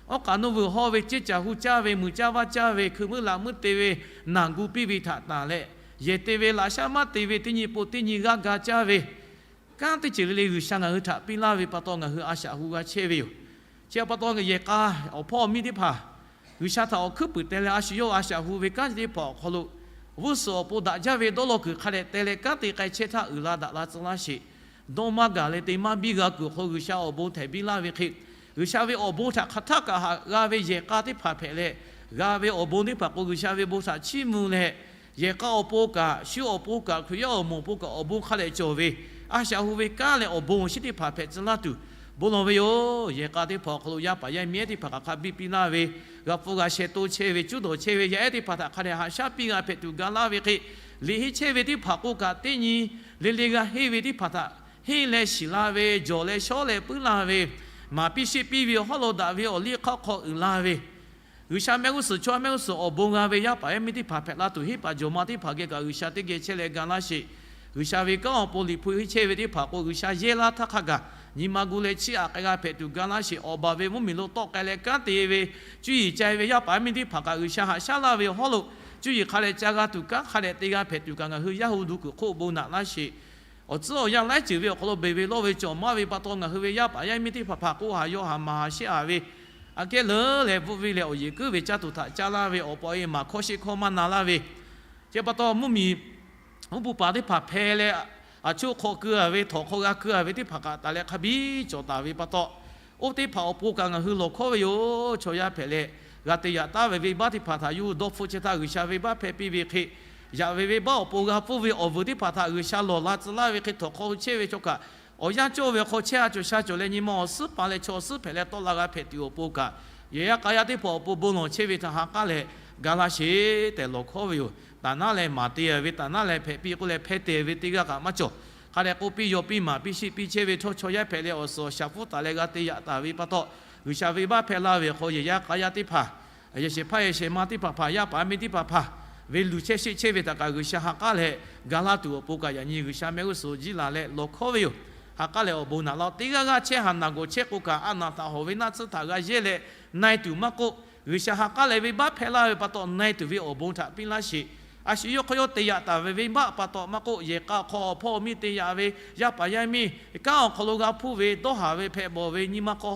awˉ k'aꞈ nuˇ vuiˬ hawˇ ve ceˇ caˬ hu caˇ ve muiˬ caˇ vaˇ caˇ ve hkui meuˇ laꞈ meuˇ te ve naˬ gu piˇ ve htaꞈ tanˬ leh, yehˬ te ve laꞈ shaˉ maˇ te ve teˇ nyi po teˇ nyi g'aˇ ga caˇ ve kanˉ teˇ ceuˬ le le G'uiˬsha ngaˬ hui htaꞈ piˇ laˇ ve pa taw ngaˬ hui a shaꞈ hu g'a chehˇ ve yoˬ. Chi pa taw yehˬ k'a awˬ hpawˇ awˬ miˇ teˇ hpaˍ G'uiˬsha htaꞈ awˬ hkuiˉ puiˍ teh leh a shu yawˇ a shaꞈ hu ve kanˉ chi teˇ hpaˍ awˬ hk'aw lo, g'uˇ suhˍ awˬ pon daꞈ jaˇ ve dawˇ law kuiˬ hk'a dehꞈ teh leh kanˉ te k'ai chehˇ htaˇ uiˍ la daꞈ la tcuh laˇ sheˍ. Dawˇ maˇ gaˬ leh te maˇ biˇ g'a kuiˬ awˬ hk'aw G'uiˬsha awˬ bon htehꞈ biˇ laˇ ve hk'e, G'uiˬsha ve awˬ bon htaꞈ hk'aˬ htaˇ kaꞈ haꞈ g'a ve yehˬ k'a teˇ hpaˍ hpehꞈ leh, g'a ve awˬ bon teˇ hpaˍ k'o G'uiˬsha ve bon htaꞈ chiˇ mvuh leh, yehˬ k'a awˬ pon kaꞈ, shu awˬ pon kaꞈ, Hkriꞈ yaˇ awˬ moˍ awˬ pon kaꞈ awˬ bon hk'a dehꞈ cawˬ ve, a shaꞈ hu ve kanˉ leh awˬ bon awˬ shinˉ teˇ hpaˍ hpehꞈ tcuh laˇ tuˬ bon lawˬ ve yoˬ. Yehˬ k'a teˇ hpaˍ awˬ hk'aw lo yaˇ paˍ yaˇ miˇ ehˉ teˇ hpaˍ hk'aˬ hk'e biˇ piˇ laˇ ve, g'a hpfuhˇ g'a sheh toˇ chehˇ ve, cuˉ dawˬ chehˇ ve yaˇ ehˉ teˇ hpaˍ htaꞈ hk'a dehꞈ haꞈ shaˉ piˇ g'a hpehꞈ tuˬ ga laˇ ve hk'e, liꞈ henˇ chehˇ ve teˇ hpaˍ k'oˆ kaꞈ teˇ nyi le le g'a henˇ ve teˇ hpaˍ htaꞈ henˇ leh shiˍ la ve, jawˬ leh shawˉ leh puiˉ laˇ ve, maˍ piˇ sheˆ piˇ ve awˬ hawˉ lo daꞈ ve awˬ liˇ hk'aˆ hk'aw uiˍ la ve, G'uiˬsha mehˆ g'uˇ suhˍ chaw mehˆ g'uˇ suhˍ awˬ bon g'a ve yaˇ paˍ yaˇ miˇ teˇ hpaˍ hpehꞈ la tuˬ, hiˉ paˍ jawˬ ma teˇ hpaˍ geh kaꞈ G'uiˬsha teˇ geh chehˇ leh ga laˇ sheˍ. G'uiˬsha ve kanˉ awˬ pon liꞈ hpu henˇ chehˇ ve teˇ hpaˍ k'o, G'uiˬsha yehˇ laˇ htaˇ hk'a gaˬ nyi ma gu leh chiˇ aꞈ k'ai g'a hpehꞈ tuˬ ga laˇ sheˍ. Awˬ baˬ ve mvuhˇmiˬ lo tawˆ k'ai leh kanˉ te ve, cuˇ yiˍ ca ve yaˇ paˍ yaˇ miˇ teˇ hpaˍ kaꞈ G'uiˬsha haꞈ shaˉ laˇ ve awˬ hawˉ lo, cuˇ yiˍ hk'a dehꞈ ca g'a tuˬ, kanˉ hk'a dehꞈ te g'a hpehꞈ tuˬ kaꞈ ngaˬ hui yaˇ hu duˬ kuiˬ hk'oˆ bon naꞈ laˇ sheˍ. Awˬ tcuhˉ awˬ yanˇ laiˉ ceuˬ ve awˬ hk'aw lo beˬ ve lawˇ ve cawˬ maˇ ve pa taw, ngaˬ hui ve yaˇ paˍ yaˇ miˇ teˇ hpaˍ hpaˍ k'oˆ haˍ yaw haˍ maˍ haˍ sheˆ haˍ ve, aꞈ kehˉ leuˉ leh bvuhˆ ve lehˬ, awˬ yeˬ kuiˉ ve caˇ tuˬ htaꞈ caˇ laˇ ve awˬ pa e maˍ hkawˇ sheˆ hkawˇ maˇ na laˇ ve, chi pa taw mvuhˇmiˬ mvuhˇ buˆ paˍ teˇ hpaˍ hpeh leh, aˬ choˆ hk'aw keu a ve, htawnˍ hk'aw g'a keu a ve teˇ hpaˍ kaꞈ taˍ leh hk'a biˇ cawˬ taˍ ve pa taw, oˇ teˇ hpaˍ awˬ pon kaꞈ ngaˬ hui lawˬ hkawˉ ve yoˬ. Chaw yaˇ hpehꞈ leh, g'a te yaꞈ taˍ ve venˇbaˆ teˇ hpaˍ htaꞈ yawˇ hui dawˇ hpfuhˆ chehˇ htaˇ G'uiˬsha venˇbaˆ hpehˇ piˇ ve hk'e, yaꞈ ve venˇbaˆ awˬ pon g'a hpfuhˇ ve awˬ vuiˬ teˇ hpaˍ htaꞈ G'uiˬsha lawˬ la tcuh laˇ ve hk'e, htawnˍ hk'aw hui chehˇ ve chaw kaꞈ awˬ yanˇ cawˇ ve hk'aw chehˇ a cawˬ sha cawˬ leh nyi ma awˬ suhˉ pa leh chaw awˬ suhˉ hpehꞈ leh tawˆ la g'a hpehꞈ tuˬ awˬ pon kaꞈ, yehˬ yaˇ k'a yaˇ teˇ hpaˍ awˬ pon bon lawˬ chehˇ ve htaꞈ ha k'aˉ leh ga laˇ sheˍ tehꞈ lawˬ hkawˉ ve yoˬ. Taˍ naˉ leh maˍ te ve, taˍ naˉ leh hpehꞈ piˇ k'oˆ leh hpeh te ve teˇ g'aˇ kaꞈ maˇ cawˬ. Hk'a dehꞈ k'oˆ piˇ yaw piˇ maˍ piˇ sheˆ piˇ chehˇ ve htawˇ, chaw yaˇ hpehꞈ leh awˬ suhˍ awˬ shaˍ hpfuhˇ taˍ leh g'a te yaꞈ taˍ ve pa taw, G'uiˬsha venˇbaˆ hpehˇ laˇ ve awˬ hk'aw yehˬ yaˇ k'a yaˇ teˇ hpaˍ, yehˬ shehˍ hpaˇ yehˬ shehˍ ma teˇ hpaˍ hpaˍ, yaˇ paˍ miˇ teˇ hpaˍ hpaˍ ve luˬ chehˇ sheˆ chehˇ ve htaꞈ kaꞈ G'uiˬsha ha k'aˉ leh ga laˇ tuˬ awˬ pon kaꞈ, yaꞈ nyi G'uiˬsha mehˆ g'uˇ suhˍ jiˇ laˬ leh lawˬ hkawˉ ve yoˬ. Ha k'aˉ leh awˬ bon naꞈ laˇ-oˆ. Teˇ g'aˇ g'aˇ chehˇ haˍ naˬ gawˬ chehˇ k'o kaꞈ, a naˬ htaꞈ hawˬ ve naˆ tsuhˇ htaꞈ g'a yehˇ leh na-e tuˬ maˇ k'oˆ, G'uiˬsha ha k'aˉ leh venˇbaˆ hpehˇ laˇ ve pa taw na-e tuˬ ve awˬ bon htaꞈ piˇ laˇ sheˍ. A shu yawˇ hk'aw yawˇ te yaꞈ taˍ ve venˇbaˆ pa taw maˇ k'oˆ, yehˬ k'a hk'aw awˬ hpawˇ awˬ miˇ te yaꞈ ve, yaˇ paˍ yaˇ miˇ kanˉ awˬ hk'aw lo g'a hpuˇ ve, dawˇ haˍ ve, hpehꞈ bawˬ ve, nyi ma hk'aw